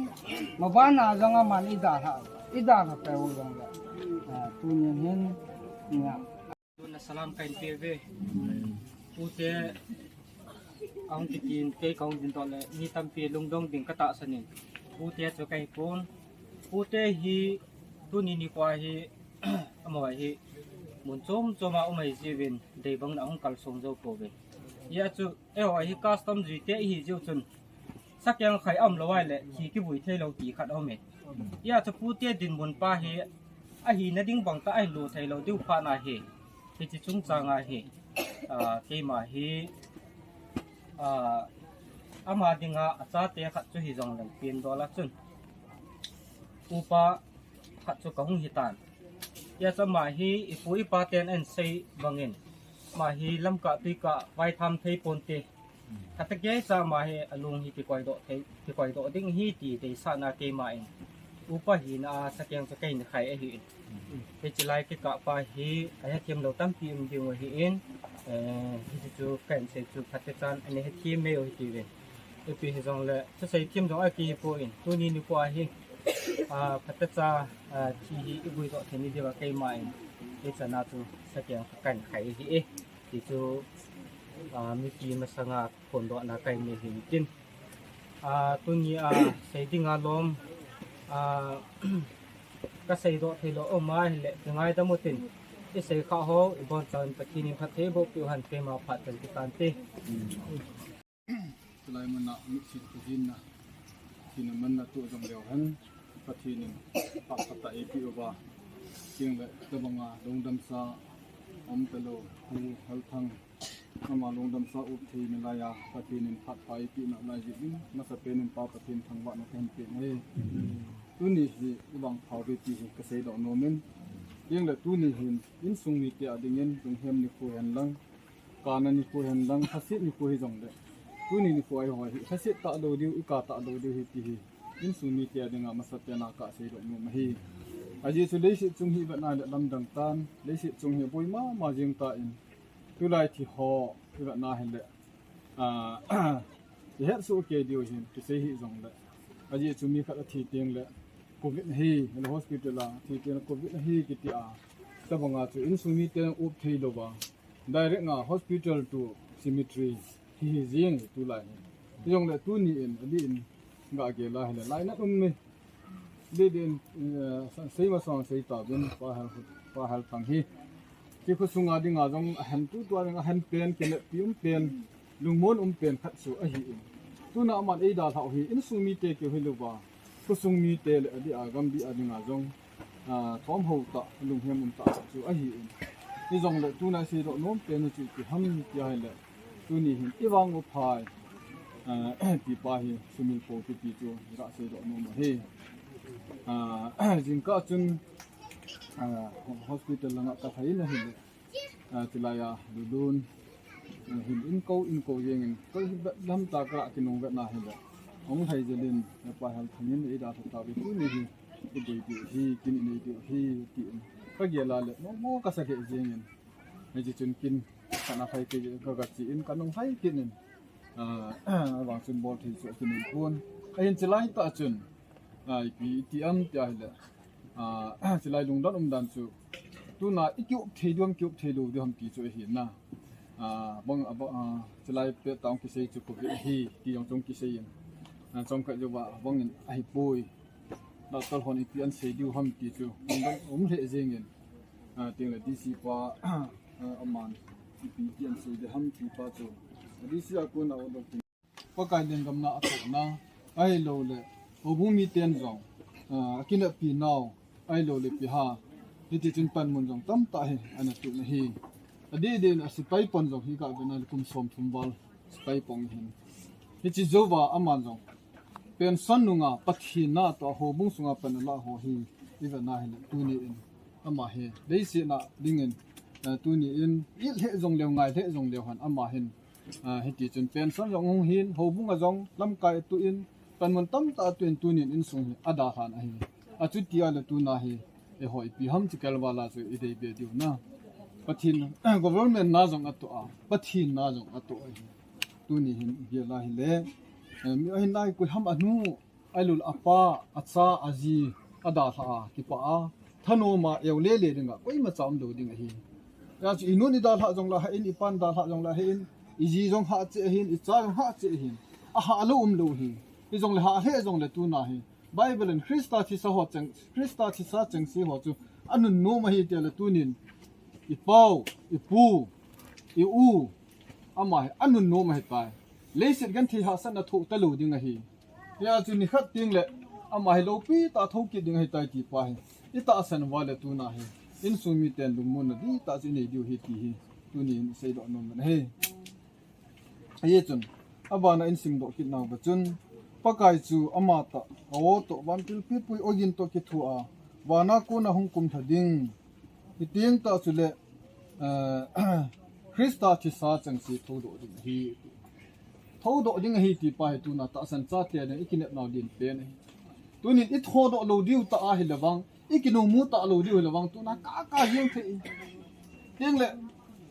maban a jong aman i dalha, i dalha tau jongle, eh, tunin hin, eh, Tuna salam kahin pe uve. Pute ahung kitin kei kahung ding toh le, mi tampi lungdong ding katahsan in. Pute chu kahi pon. Pute hi tuni nikho hi, amaho hi mun chom chom a um ahi jeh uvin, dei bang in ahung kalsong jou pouve. Hijeh chun, eiho hi custom juite ihi jeh u chun, Sakeng khai aum lou ahile thi kivui thei lou ti khat aum e. Hia chu pute dinmun pa hi ahina ding bang tah ahin lo thei lou diu phat na hi. Hiche chungchang a hi, ah, keima hi, ah, ama dinga achate khat chu hijongleng pindol a chun upa khat chu kahung hitan. Hia chu ama hi ipu ipa ten ahin sei bangin, ama hi lamkah tuikah vaitham thei ponte. Khat a kei cha ama hi alung hi kikoidoh thei, kikoidoh ding hi ti deisahna keima in upa hina a sakeng chu kahin khai ahi in. Hiche lai kikah pa hi ahethem lou tampi um ding u ahi in, eh, hiche chu kahin sei chu phatechan ana hethem mai u hitiuvin. Ipi hijongle thusei them jong akipoi, tuni nikho a hi, ah, phatecha, ah, thi hi ivui doh thei ni diuva keima in hichan a chu sakeng kahin khai ahi e. Ti chu, ah, mipi masanga phondohna kahin nei ahi tin. Ah, tuni a sei dinga lom, ah, kasei doh thei lou um ahile kingaidam utin. Isei kha ho, ibonchauvin Pathen in phatthei boh peh u hen, keima phat chan kitante. Tulai mun a mitsit kahin na, thina manna toh jong leu hen, Pathen in phat phatah eipeh uva, chule tabanga lungdamsa um talou, Pu Halthang, ama lungdamsa up thei nalai a, Pathen in phat pha eipeh nalai jeh in, masapen in Pa Pathen thangvahna kahin peh e. Tuni hi ivangpha uve ti hi kasei doh nom in, chule tuni hin insung mite a dingin lunghem nikho hen lang, kana nikho hen lang, lhaset nikho hijongle, tuni nikho a eiho hi lhaset talou diu, ikah talou diu ahi ti hi insung mite a dinga masapen a kasei doh nom ahi. Ajeh chu leiset chung hi ivet na le lamdang tan, leiset chung hi boi mama jing tan, tulai thi ho ivet na hile, ah, ihet soh kei diu hin kisei hijongle, ajeh chu mi khat athi tengle covid ahi, hospital a thi tengle covid ahi kiti a, tabanga chu insung mite up thei louva, direct nga hospital to cemetery hi hi jing tulai hi. Hijongle tuni in, adih in, gah gel a hile lainat um e. Adih din, eh, sei masang sei tauvin, Pa Hal, Pa Halthang hi. Kei khosunga dinga jong ahen tutua ding ahen pen, kineppi um pen, lungmon um pen khat chu ahi in. Tuna aman eidalhah u hi, insung mite keu hilouva, khosung mite le adih a, gambih a dinga jong, ah, thomhou tah, lunghem um tah chu ahi in. Hijongle tuna seidoh nom pen u chu ipi ham tia hile, tuni hin ivang u phai, ah, tipa hi sumil pou ti chu gaseidoh nom u ahi. Ah, jingkah chun, ah, hospital langa kalhai in ahile, ah, chulai a Lulun, ah, hin inko, inko jeng in, koi hi vet lam tah a kinung vet na hile, hung lhai jel in, Pa Halthang in eidalha tauve, tuni hi iboi diu ahi, kin inei diu ahi, tin kagel a le, mo, mo kasa lheh jeng in, hiche chun kin kana lhai kei, kaga che in, kanung lhai kit in, ah, vang chun bol thei chu akinei pon. Ahin chulai tah chun, ah, ipi iti am tia hile, ah, chulai lungdon umdan chu, tuna ikiup thei diu ham, kiup thei lou diu ham ti chu ahi na. Ah, bang, ah, bang, ah, chulai pet tah kisei chu covid ahi ti jong chung kisei in, ah, chomkhat jouva bang in ahipoi, doctor hon ipi ahin sei diu ham ti chu lungdon um lheh jeng in, ah, tengle D C pa, ah, aman ipi, ipi ahin sei ding ham ti pa chu, D C a kona order Pakai lenggam na atohna, ahilouleh houbung miten jong, ah, akineppi nau, ahilouleh ipi ham, hiti chun panmun jong tamtah hi ana tun ahi. Adih dih in asepai pon jong hi kavet na le kum somthum val sepai pon ahin. Hiche jouva aman jong pension nunga Pathen na atoh a houbung sunga pan alah ho hi ivet na hile tuni in ama hi leiset a dingin, eh, tuni in it lheh jong leu, ngai lheh jong leu hen ama hin, ah, hiti chun pension jong hung hin, houbung a jong lamkai atuh in, panmun tamtah atuh in, tunin insung hi adalhan ahi. Achuti a le tuna hi, eiho ipi ham chu kelval a chu idei be diu na. Pathen, government na jong atoh a, Pathen na jong atoh ahi. Tuni hin igel a hile, eh, mi ahin lai koi ham anu, ahilouleh apa, acha, aji, adalha a, kipah a, thanom a, eu lele dinga, koima cha umlou ding ahi. Hijeh chun inun idalhah jong le ahin, ipan dalhah jong le ahin, iji jong hah cheh ahin, icha jong hah cheh ahin, ahah lou umlou ahi. Hijongle hah lheh jongle tuna hi, Bible in Christa thisa ho cheng, Christa thisa chengse ho chu anunnom ahi tile tunin, ipau, ipu, i-u, ama hi anunnom ahitai. Leiset genthei hahsatna thoh talou ding ahi. Hia chu nikhat teng le ama hi lopi tah thou kit ding ahitai ti pa hi i tahsan uva le tuna hi insung miten lungmonna dihtah chu inei diu ahi ti hi tunin i seidoh nom in ahi. Hijeh chun abana in simdoh kit nauva chun Pakai chu ama tah, a-o toh, vantil pipui ogin toh kithoa, vana kona hung kumlha ding. Hiteng tah chule, eh, Christa thisa chengse thoudoh ding ahi. Thoudoh ding ahi ti pa hi tuna tahsan chate ding i kinepnau din pen ahi. Tunin i thoudoh lou diu tah ahi le vang, i kinungmu talou diu ahi le vang, tuna kaka jeng thei. Teng le,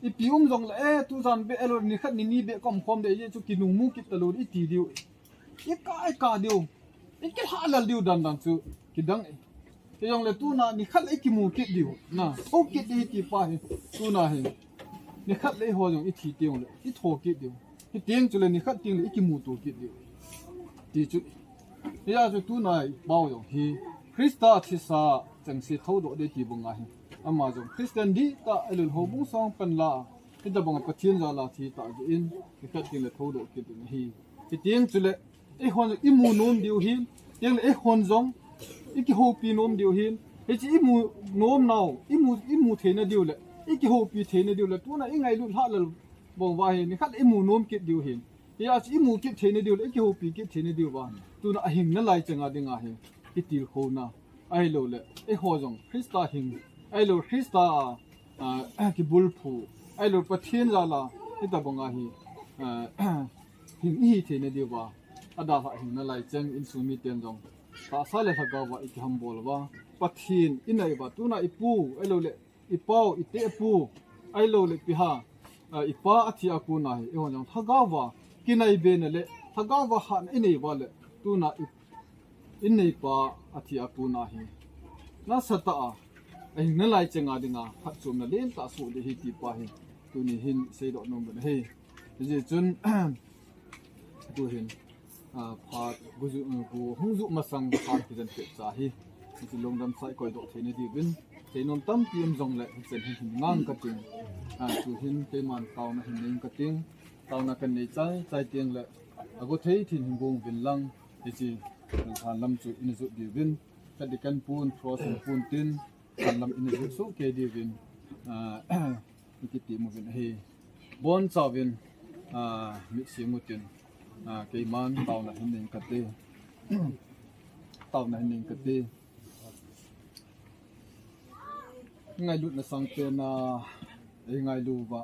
ipi um jong le, eh, tujan beh, eh, lou, nikhat nini beh ka umkhom ding ahi chu kinungmu kit talou i ti diu. I ka, i ka diu. I kilhalal diu dandan chu kidang e. Hijongle tuna nikhat le i kimu kit diu. Na, thou kit ding ahi ti pa hi. Tuna hi. Nikhat le eiho jong i thi teng le i thou kit diu. Hiteng chule nikhat teng le i kimuto kit diu. Ti chu. Hia chu tuna i pau jong hi Christa thisa chengse thoudoh ding ti banga hi. Ama jong Christian dihtah ahilouleh houbung song panla, hitobanga Pathen jal'a thi tah jeh in nikhat teng le thoudoh kit ding ahi. Hiteng chule eihon jong i mu nom diu ahin, teng le eihon jong i kihoupi nom diu ahin, hiche i mu nom nau, i mu, i mu theina diu le i kihoupi theina diu le tuna i ngailut lhalal bang uva hi nikhat i mu nom kit diu ahin. Hia chu i mu kit theina diu le i kihoupi kit theina diu uva tuna ahing nalai changa dinga hi kitilkhouna ahilouleh eiho jong Christa hing, ahilou Christa, ah, kibulphu, ahilou Pathen jal'a hitobanga hi, ah, hing i hi theina diuva adalhah hing nalai cheng insung miten jong tahsa le lhagao va i kihambol uva Pathen i nai uva tuna i pu, ahilouleh i pau, i tepu, ahilouleh ipi ham, ah, i pa athi a kona hi eihon jong lhagao va kinai bena le lhagao va hatna i nei uva le tuna i, i neipa athi a kona hi nasatah a ahing nalai changa dinga phatchomna lentah soh ding ahi ti pa hi tuni hin seidoh nom in ahi. Hijeh chun, tuhin, ah, phat, gu ju, gu hung ju masang phat kijen pet cha hi. Hiche lungdam sa i koidoh theina diuvin. Seinom tampi um jongle, hichen hin hin ngang kating. Ah, tuhin keiman taona hin nei kating. Taona kanei chai, chai teng le. Agu thei thin hin gong uvin lang. Hiche, lunghan lam chu ina jot diuvin. Kadikan pun, cross pun tin. Lunghan lam ina jot soh kei diuvin. Ah, i kitem uvin ahi. Bonchauvin, ah, mitsim utin, ah, keiman taona hin nei kate. Taona hin nei kate. Ngailutna sangpen a, ei ngailu uva.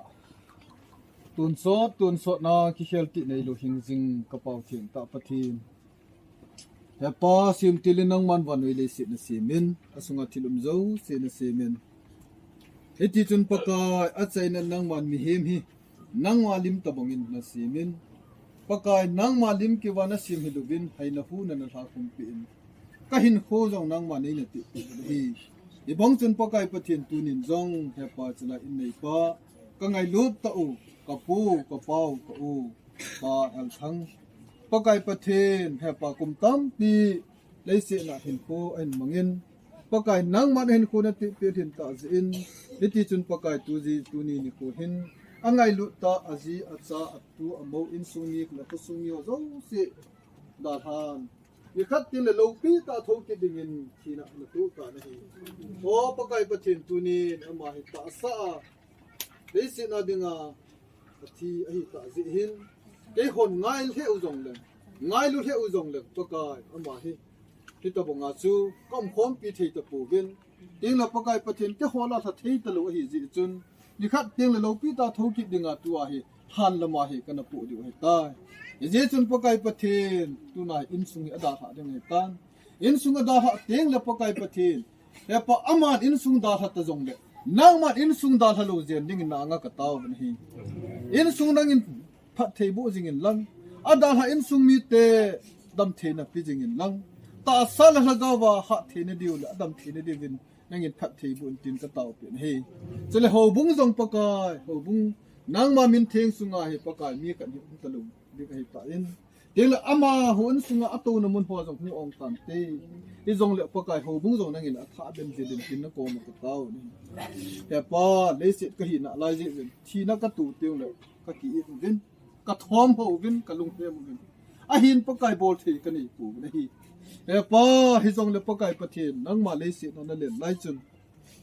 Tonsot, tonsot na kikhel tih neilou hingjing ka Pau thengtah Pathen. He Pa, semtil in nangman vannoi leiset nasemin, asunga thil um jouse nasemin. Hiti chun Pakai, achaina nangman mihem hi, nangma lim tobangin nasemin. Pakai, nangma lim keuva nasem hilouvin, haina huna nalha khumpi in. Ka hinkho jong nangman nei natehpeh ahi. Hibang chun Pakai Pathen tunin jong, he Pa, chalai in neipa, ka ngailut tah u, ka pu, ka pau, ka u. Pa Elthang. Pakai Pathen, he Pa kum tampi, leiset a hinkho ahin mangin. Pakai nangman hinkho natehpeh lhintah jeh in, hiti chun Pakai tuji tuni nikho hin, angailut tah aji, acha, atu, amou, insung mi, le khosung mi ho jouse, dalhan. Nikhat teng le lopi tah thou kit dingin, thina natoh tan ahi. O Pakai Pathen tunin, ama hi tahsa a, leiset a dinga, athi ahitah jeh hin, keihon ngai lheh u jongleng, ngailu lheh u jongleng, Pakai, ama hi, hitobanga chu, ka umkhompi thei tapouvin, teng le Pakai Pathen keiho lah lha thei talou ahi jeh chun, nikhat teng le lopi tah thou kit dinga tua hi, lhan lama hi kana poh diu ahitai. Hijeh chun Pakai Pathen, tuna hi insung hi adalhah ding ahitan. Insung adalhah teng le Pakai Pathen. He Pa, aman insung dalha ta jongle, nangman insung dalha lou jen dingin na anga ka taovin ahi. Insung nangin phatthei boh jingin lang, adalha insung mite damtheina pe jingin lang, tahsa le lhagao va hahtheina diu le adamtheina diuvin nangin phatthei boh in tin ka taopi ahi. Chule houbung jong Pakai, houbung nangma min theng sunga hi Pakai mi khat hi um talou ding ahitan. Teng le amaho insunga atouna mun ho jong hung ong tante. Hijongle Pakai houbung jong nangin athah beh jing dingin tin nakoma ka taovin ahi. He Pa, leiset kahina lai jeh uvin, thina katoh teng le, kaki-it uvin, kathom ho uvin, kalunghem uvin. Ahin Pakai bol thei kanei pouvin ahi. He Pa, hijongle Pakai Pathen, nangma leiset a nalen lai chun,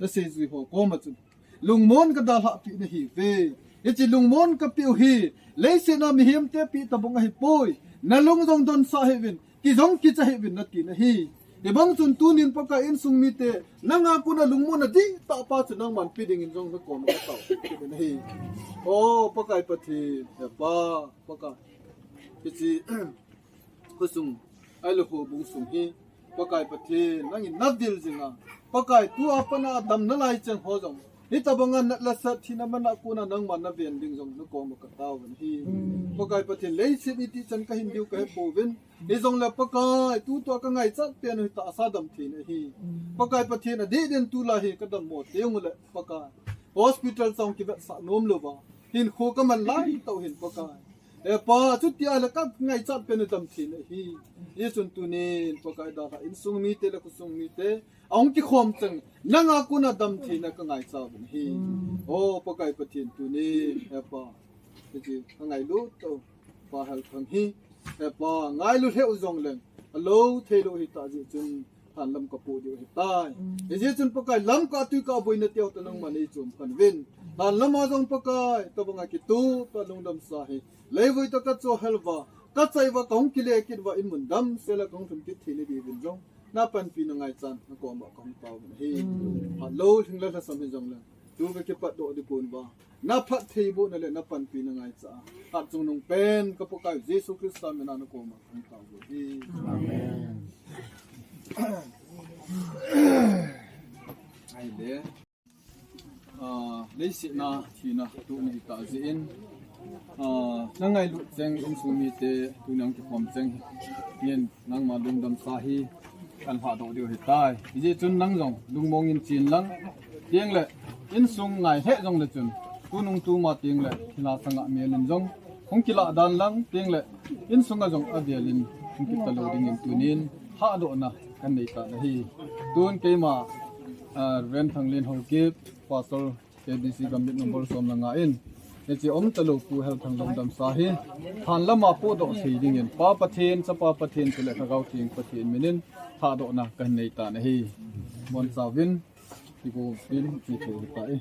naseijui ho koma chun lungmon kadalhah peh nahiuve. Hiche lungmon kapeh u hi, leiset a mihemte peh tabang ahipoi. Nalung jong donsah hih uvin, kijong kicha hih uvin nati nahi. Hibang chun tunin Pakai insung mite, nanga kona lungmon adihtah pa chu nangman pe dingin jong nakoma katao kit nahi. O Pakai Pathen, he Pa, Pakai. Hiche khosung, ahilou houbung sung hi, Pakai Pathen, nangin navil jinga, Pakai tua pat a adam nalai cheng ho jong, hitabanga nat le sat thina mana kona nangman naven ding jong nakoma kataovin ahi. Pakai Pathen, leiset iti chan kahin diu kahepouvin, hijongle Pakai, tutua kangaichat pen u hi tahsa damtheina ahi. Pakai Pathen, adeh din tulai hi kadammo teng uleh Pakai, hospital chang kivetsah nom louva hinkho kaman lai tah u hin Pakai. He Pa, chutia le kangaichat pen u damtheina ahi. Hichun tunin Pakai dalhah insung mite le khosung mite ahung kikhom cheng, nanga kona damtheina kangaicha uvin ahi. O Pakai Pathen, tunin, he Pa, hiche kangailut tah u Pa Helthang hi, he Pa, ngailu lheh u jongleng, alou theilou hitah jeh chun, lhanlam kapoh diu ahitai. Hijeh chun Pakai, lamkah tuikah boina teho toh nangman neichom khen uvin. Lhanlama jong Pakai, tabanga kitupa lungdamsa hi, leivoi toh kachohel uva, kachai uva, kahung kile kit uva, inmun damsel a kahung lhun kit theina diuvin jong, napanpina ngaichan nakoma kahung taovin ahi. Phatlou lhing le lhasam hijongleng, tu kakipatdoh ding kon uva, naphattheibohna le napanpina ngaicha a, hatchungnung pen ka Pakai Jesu Christa mina nakoma kahung taovin ahi. Amen. Ahile, ah, leiset a thina tohna hitah jeh in, ah, nangailut cheng insung mite, tunia hung kikhom cheng hin nangma lungdamsa hi kalhahdoh diu ahitai. Hijeh chun nang jong lungmong in chen lang, tengle insung ngai lheh jongle chun, tunung tuma tengle thilha sanga mel in jong hung kilah dan lang, tengle insunga jong avel in hung kit talou dingin tunin lhahdohna kanei tan ahi. Tun keima, ah, Reverend Thanglin Haokip, Pastor, K B C Gambih number som le nga in, hiche umtalou Pu Helthang lungdamsa hi lhanlama pohdoh thei dingin Pa Pathen, Chapa Pathen chule Lhagao Theng Pathen minin lhahdohna kahin nei tan ahi. Bonchauvin, igo pin, igo tai.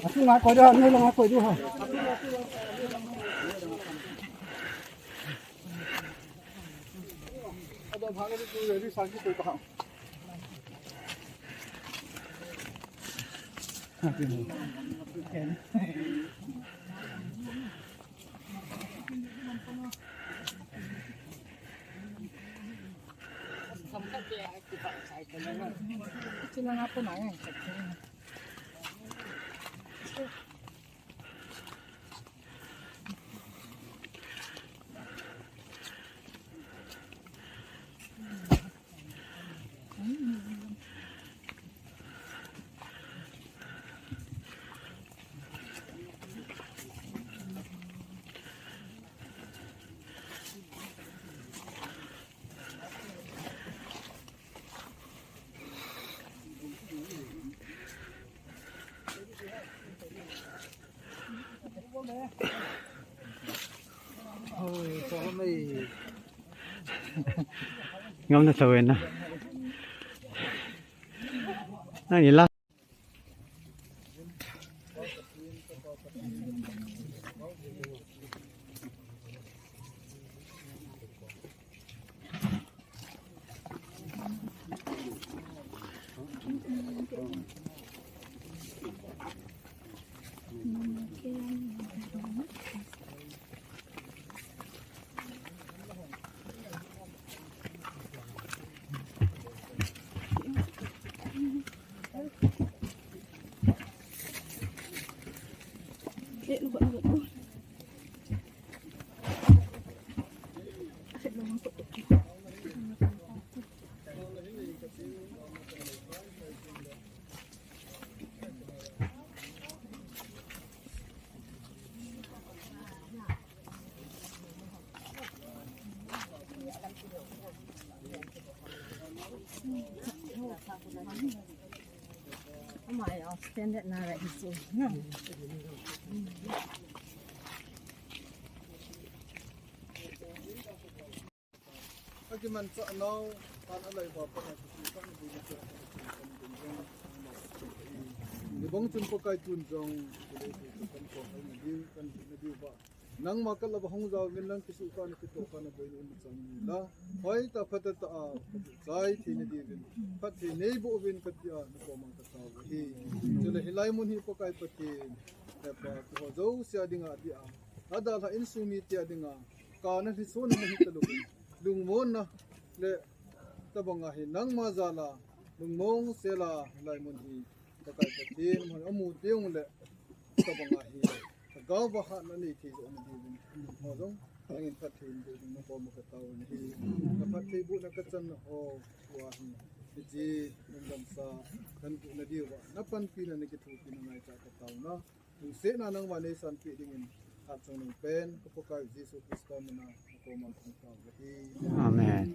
Aku ngai koi dia, ni ngai koi dia ha. Ngam na sa wena. Nang ila. Standard na ra hisu. Akimanchah nau, tan alai ba pa na kisu kan bu na kan. Ni bang chun Pakai tun jong, kan ko kan diu, kan diu ba. Nangma kalava hung jao min lang kisu ka na kito ka na boi ni um chang ni la. Hoi ta phat ta a, chai thi ni diuvin. Phat thi nei bo vin ka tia na ko mang ka tao hi. Chule hilai mun hi Pakai Pathen. He pa, ko jo sia dinga dia. Ada la insung mi tia dinga. Ka na hi so na hi ta lu. Lungmon na le tabang a hi nangma jal a. Lungmong sela hilai mun hi. Pakai Pathen, mun amu tiung le. Tabang a hi. Ka gao ba ha na nei thei jo na diuvin. Mo jong. Angin phat thei diuvin na ko ma ka tao ni hi. Na phat thei bu na ka chan ho. Wa hi. Ji, nang dam sa. Kan bu na diu ba. Na panpi na ni ki thu pi na ngai cha ka tao na. Lungsetna nangma neisanpeh dingin, hatchungnung pen, ka Pakai Jesu Christa mina, na koma kong tao ahi. Amen.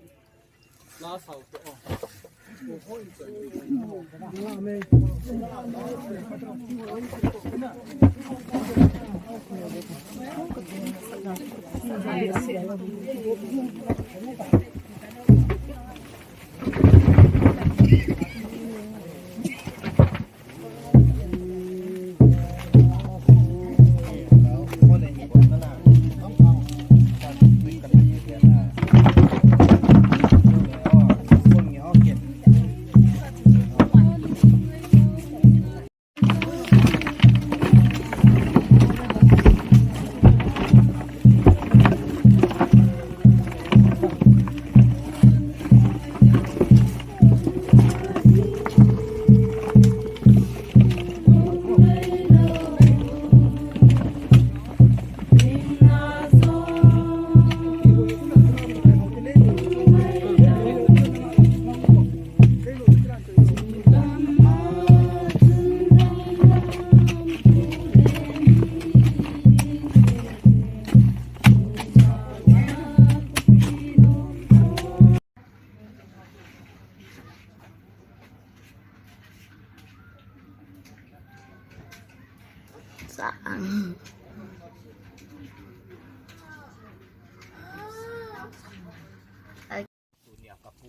Tunia kapu,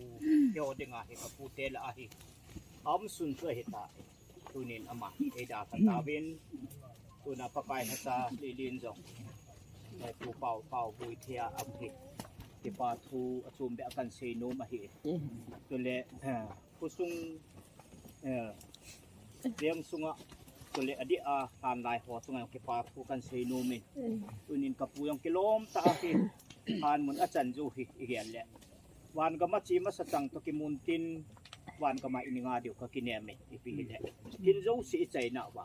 keo dinga hi kapu tela ahi. Aum sun chu ahi ta. Tunin ama, ei da ka tavin. Tuna Pakai na sa lilin jong. Pu Pau, Pau Bui thia am hi. Kipa thu achum be akan sei nom ahi. Tule, eh, khosung, eh, veng sunga, tule adia hanlai ho chunga kipa thu kan sei nom in. Tunin kapu jong kilom ta ahi. Hanmun achan jou hi, igel le. Van gama chi masa chang to kimun tin, van gama ininga diu ka kinem e, ipi hile. Tin jouse ichaina uva.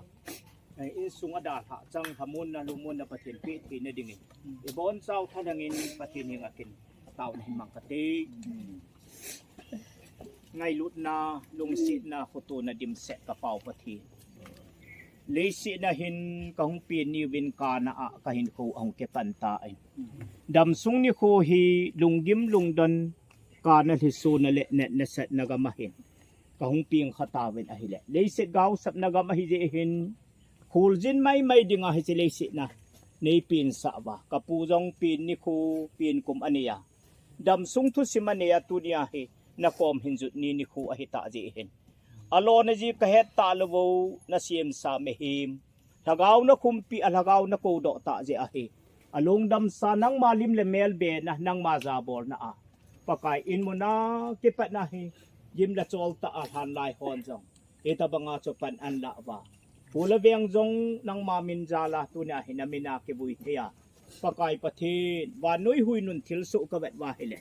Eh, insung adalhah chang, lhamonna, lungmonna Pathen pe theina dingin. Ibon chau thalhangin Pathen henga kin taona hin mang kate. Ngailutna, lungsetna, khotona dimset ka Pau Pathen. Leiset na hin kahung pen niuvin kana a kahinkho ahung kipan tan. Damsung nikho hi lunggim lungdon kana lhisona le natna satna gam ahin kahung peng kha tauvin ahile. Leiset gaosapna gam ahi jeh hin kholjin maimai dinga hiche leiset na nei pensah uva. Kapu jong pen nikho, pen kum anei a. Damsung thusim anei a tunia hi nakom hin jut ni nikho ahi ta jeh hin. Alona ji kahet talou vo, nasem sa mihem. Lhagao nakhumpi a, lhagao nakoudoh ta jeh ahi. Alungdamsa nangma lim le mel bena, nangma jabolna a. Pakai inmuna kipatna hi, gim le chol ta a lhanlai hon jong. Hitabanga chu pan anlah uva. Pu le veng jong nangma min jala tunia hi namin a kivui thei a. Pakai Pathen, vannoi huinun thilsoh kavet uva hile.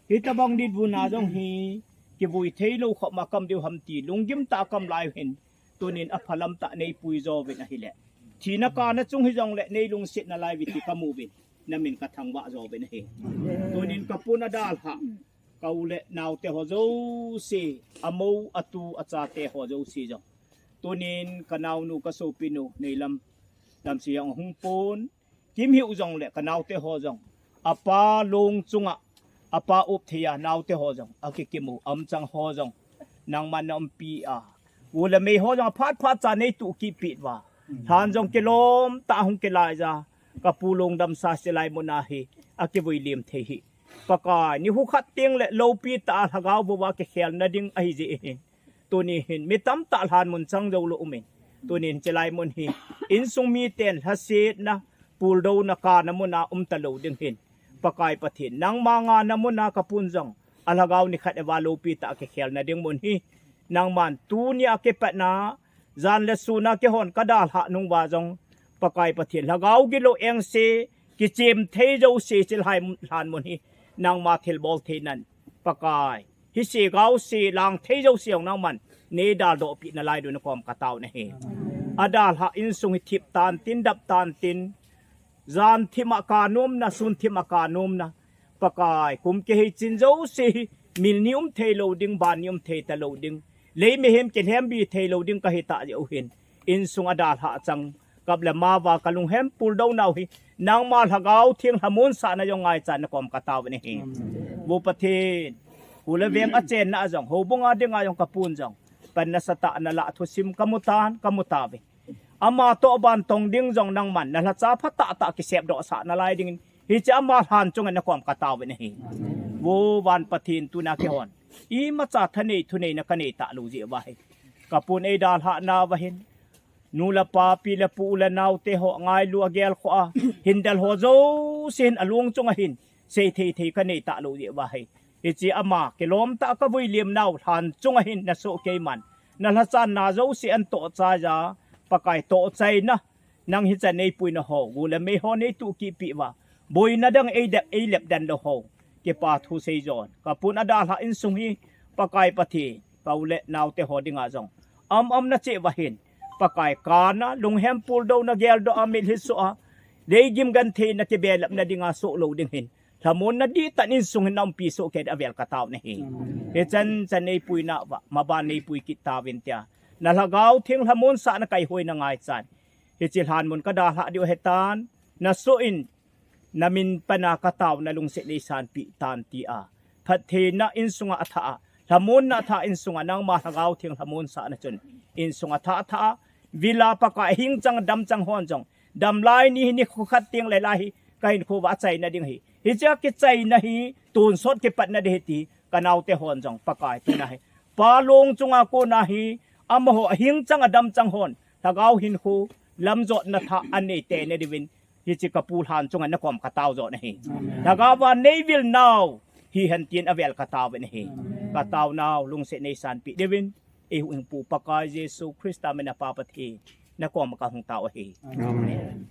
Hitabang ditvuna jong hi, kivui theilou khop ma kam diu ham ti, lunggim ta kam lai hin. Tunin aphalam ta nei puijo uvin ahile. Thina kana chung hijongle nei lungsetna lai uve ti kamu uvin. Namin kathangvah jo uvin ahi. Tunin kapun adalhah. Ka u le naote ho jouse, amou, atu, achate ho jouse jong. Tunin kanaonu, kasopinu, neilam, damsei jong ahung pon. Kimhiu jongle kanaote ho jong. Apa long chunga, apa up thei a naote ho jong. Akikimu, amchang ho jong. Nangman naumpi a. U le mei ho jong aphat phat cha nei tuh kipeh uva. Lhan jong kilom ta hung kilai ja. Kapu lungdamsa silai muna hi. Akivui lim thei hi. Pakai, nikho khat teng le loupi ta a lhagao vouva kikhelna ding ahi jeh hin. Tuni hin, mi tamtah lhanmun chang joulou umin. Tuni hin, chilai mun hi, insung miten lhasetna, puldouna kana muna um talou ding hin. Pakai Pathen, nangma ngana muna kapun jong, alhagao nikhat eva loupi ta a kikhelna ding mun hi. Nangman tunia kipatna, jan le suna kihon kadalhah nunguva jong. Pakai Pathen, lhagao gilou engse, kichem thei jouse chilai lhanmun hi. Nangma thilbol theinan. Pakai. Hise gaose lang thei jouse jong nangman. Nei daldoh pi nalai diu nakom katao nahi. Adalhah insung hi thip tan tin dap tan tin. Jan thim a kanomna, sun thim a kanomna. Pakai, kum kihei chin jouse hi. Mil ni um theilou ding, ban ni um thei talou ding. Lei mihem kilhem bi theilou ding kahi ta jeh u hin. Insung adalhah chang. Kap le mava kalunghem puldounau hi. Nangma lhagao theng lhamonsahna jong ngaichan nakom katao nahi. Vo Pathen. Hu le veng achenna a jong. Houbunga dinga jong kapun jong. Pan nasatah nalah thusim kamu tan, kamu tauve. Ama toh ban tong ding jong nangman. Nalhacha phatah tah kisepdoh sah nalai dingin. Hiche ama lhan chunga nakom katao nahi. Vo van Pathen tuna kihon. Imacha thanei thunei na kanei talou jeh uva hi. Kapun eidalhah nauva hin. Nu le pa, pi le pu, u le naote ho, ngailu agel khoh a, hindel ho jouse hin alung chunga hin, sei thei thei kanei talou jeh uva hi. Hiche ama, kilom tah kavui lim nau, lhan chunga hin nasoh keiman. Nalhachanna jouse anatoh chai ja, Pakai toh chaina, nang hichan neipuina ho, gu le mei ho neituh kit peh uva. Boina dang eidep, eilep den lou ho. Kipa thu seijon. Kapun adalhah insung hi, Pakai Pathen. Ka u le naote ho dinga jong. Am am nacheh uva hin. Pakai kana, lunghem puldouna geldoh a, mitlhi soh a. Leigim gentheina kibelapna dinga soh lou ding hin. Lhamonna dihtah in insung hin naumpi soh kei ding avel katao nahi. Hichan chan neipuina uva, maban neipui kit tauvin tia. Na lhagao theng lhamonsahna kaihoina ngaichan. Hiche lhanmun kadalhah diu ahitan. Nasoh in, namin pana katao nalungset neisanpeh tan tia. Phattheina insunga athah a. Lhamonna athah insunga nangma lhagao theng lhamonsahna chun. Insunga athah athah a. Vila Pakai hing chang dam chang hon jong. Damlai ni hi nikho khat teng le lai hi kahinkho uva achaina ding ahi. Hiche a kichaina hi tonsot kipatna ding ahi ti kanaote hon jong Pakai tuna hi, Pa long chunga kona hi amaho ahing chang adam chang hon lhagao hinkho lamjotna thah anei tei na diuvin hiche kapu Lhan chunga nakom katao jot ahi. Lhagao va neivil nau hihen tin avel katao uvin ahi. Katao nau lungset neisanpeh diuvin eihuhhingpu Pakai Jesu Christa mina Pa Pathen, nakom kahung tao ahi. Amen.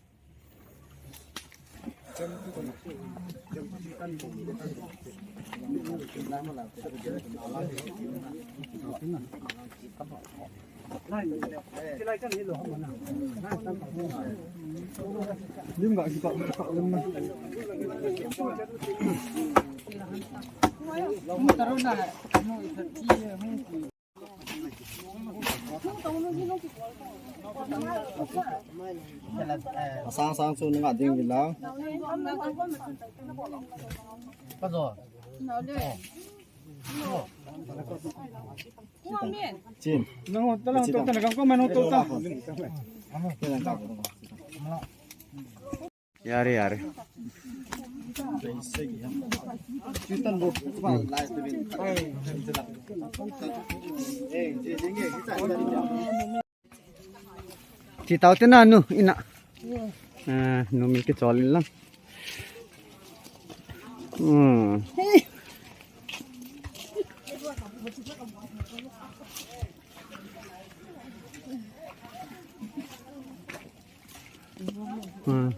Asang sang chu nunga ding uvin lang. Chin. Yare, yare. Ti tao te nanu, ina. Ah, nu min kichol in lang. Hmm. Hmm.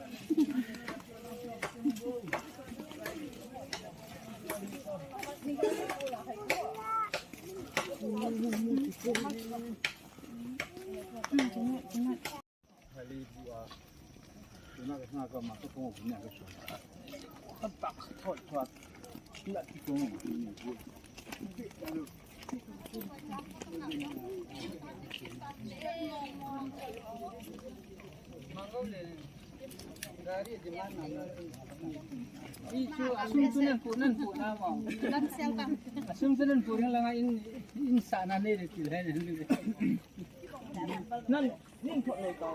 Asung chu nan pu, nan pu na ma. Asung chu nan pu ring langa in, in sa na nei le til hai nan. Nan, nin thot nei ka.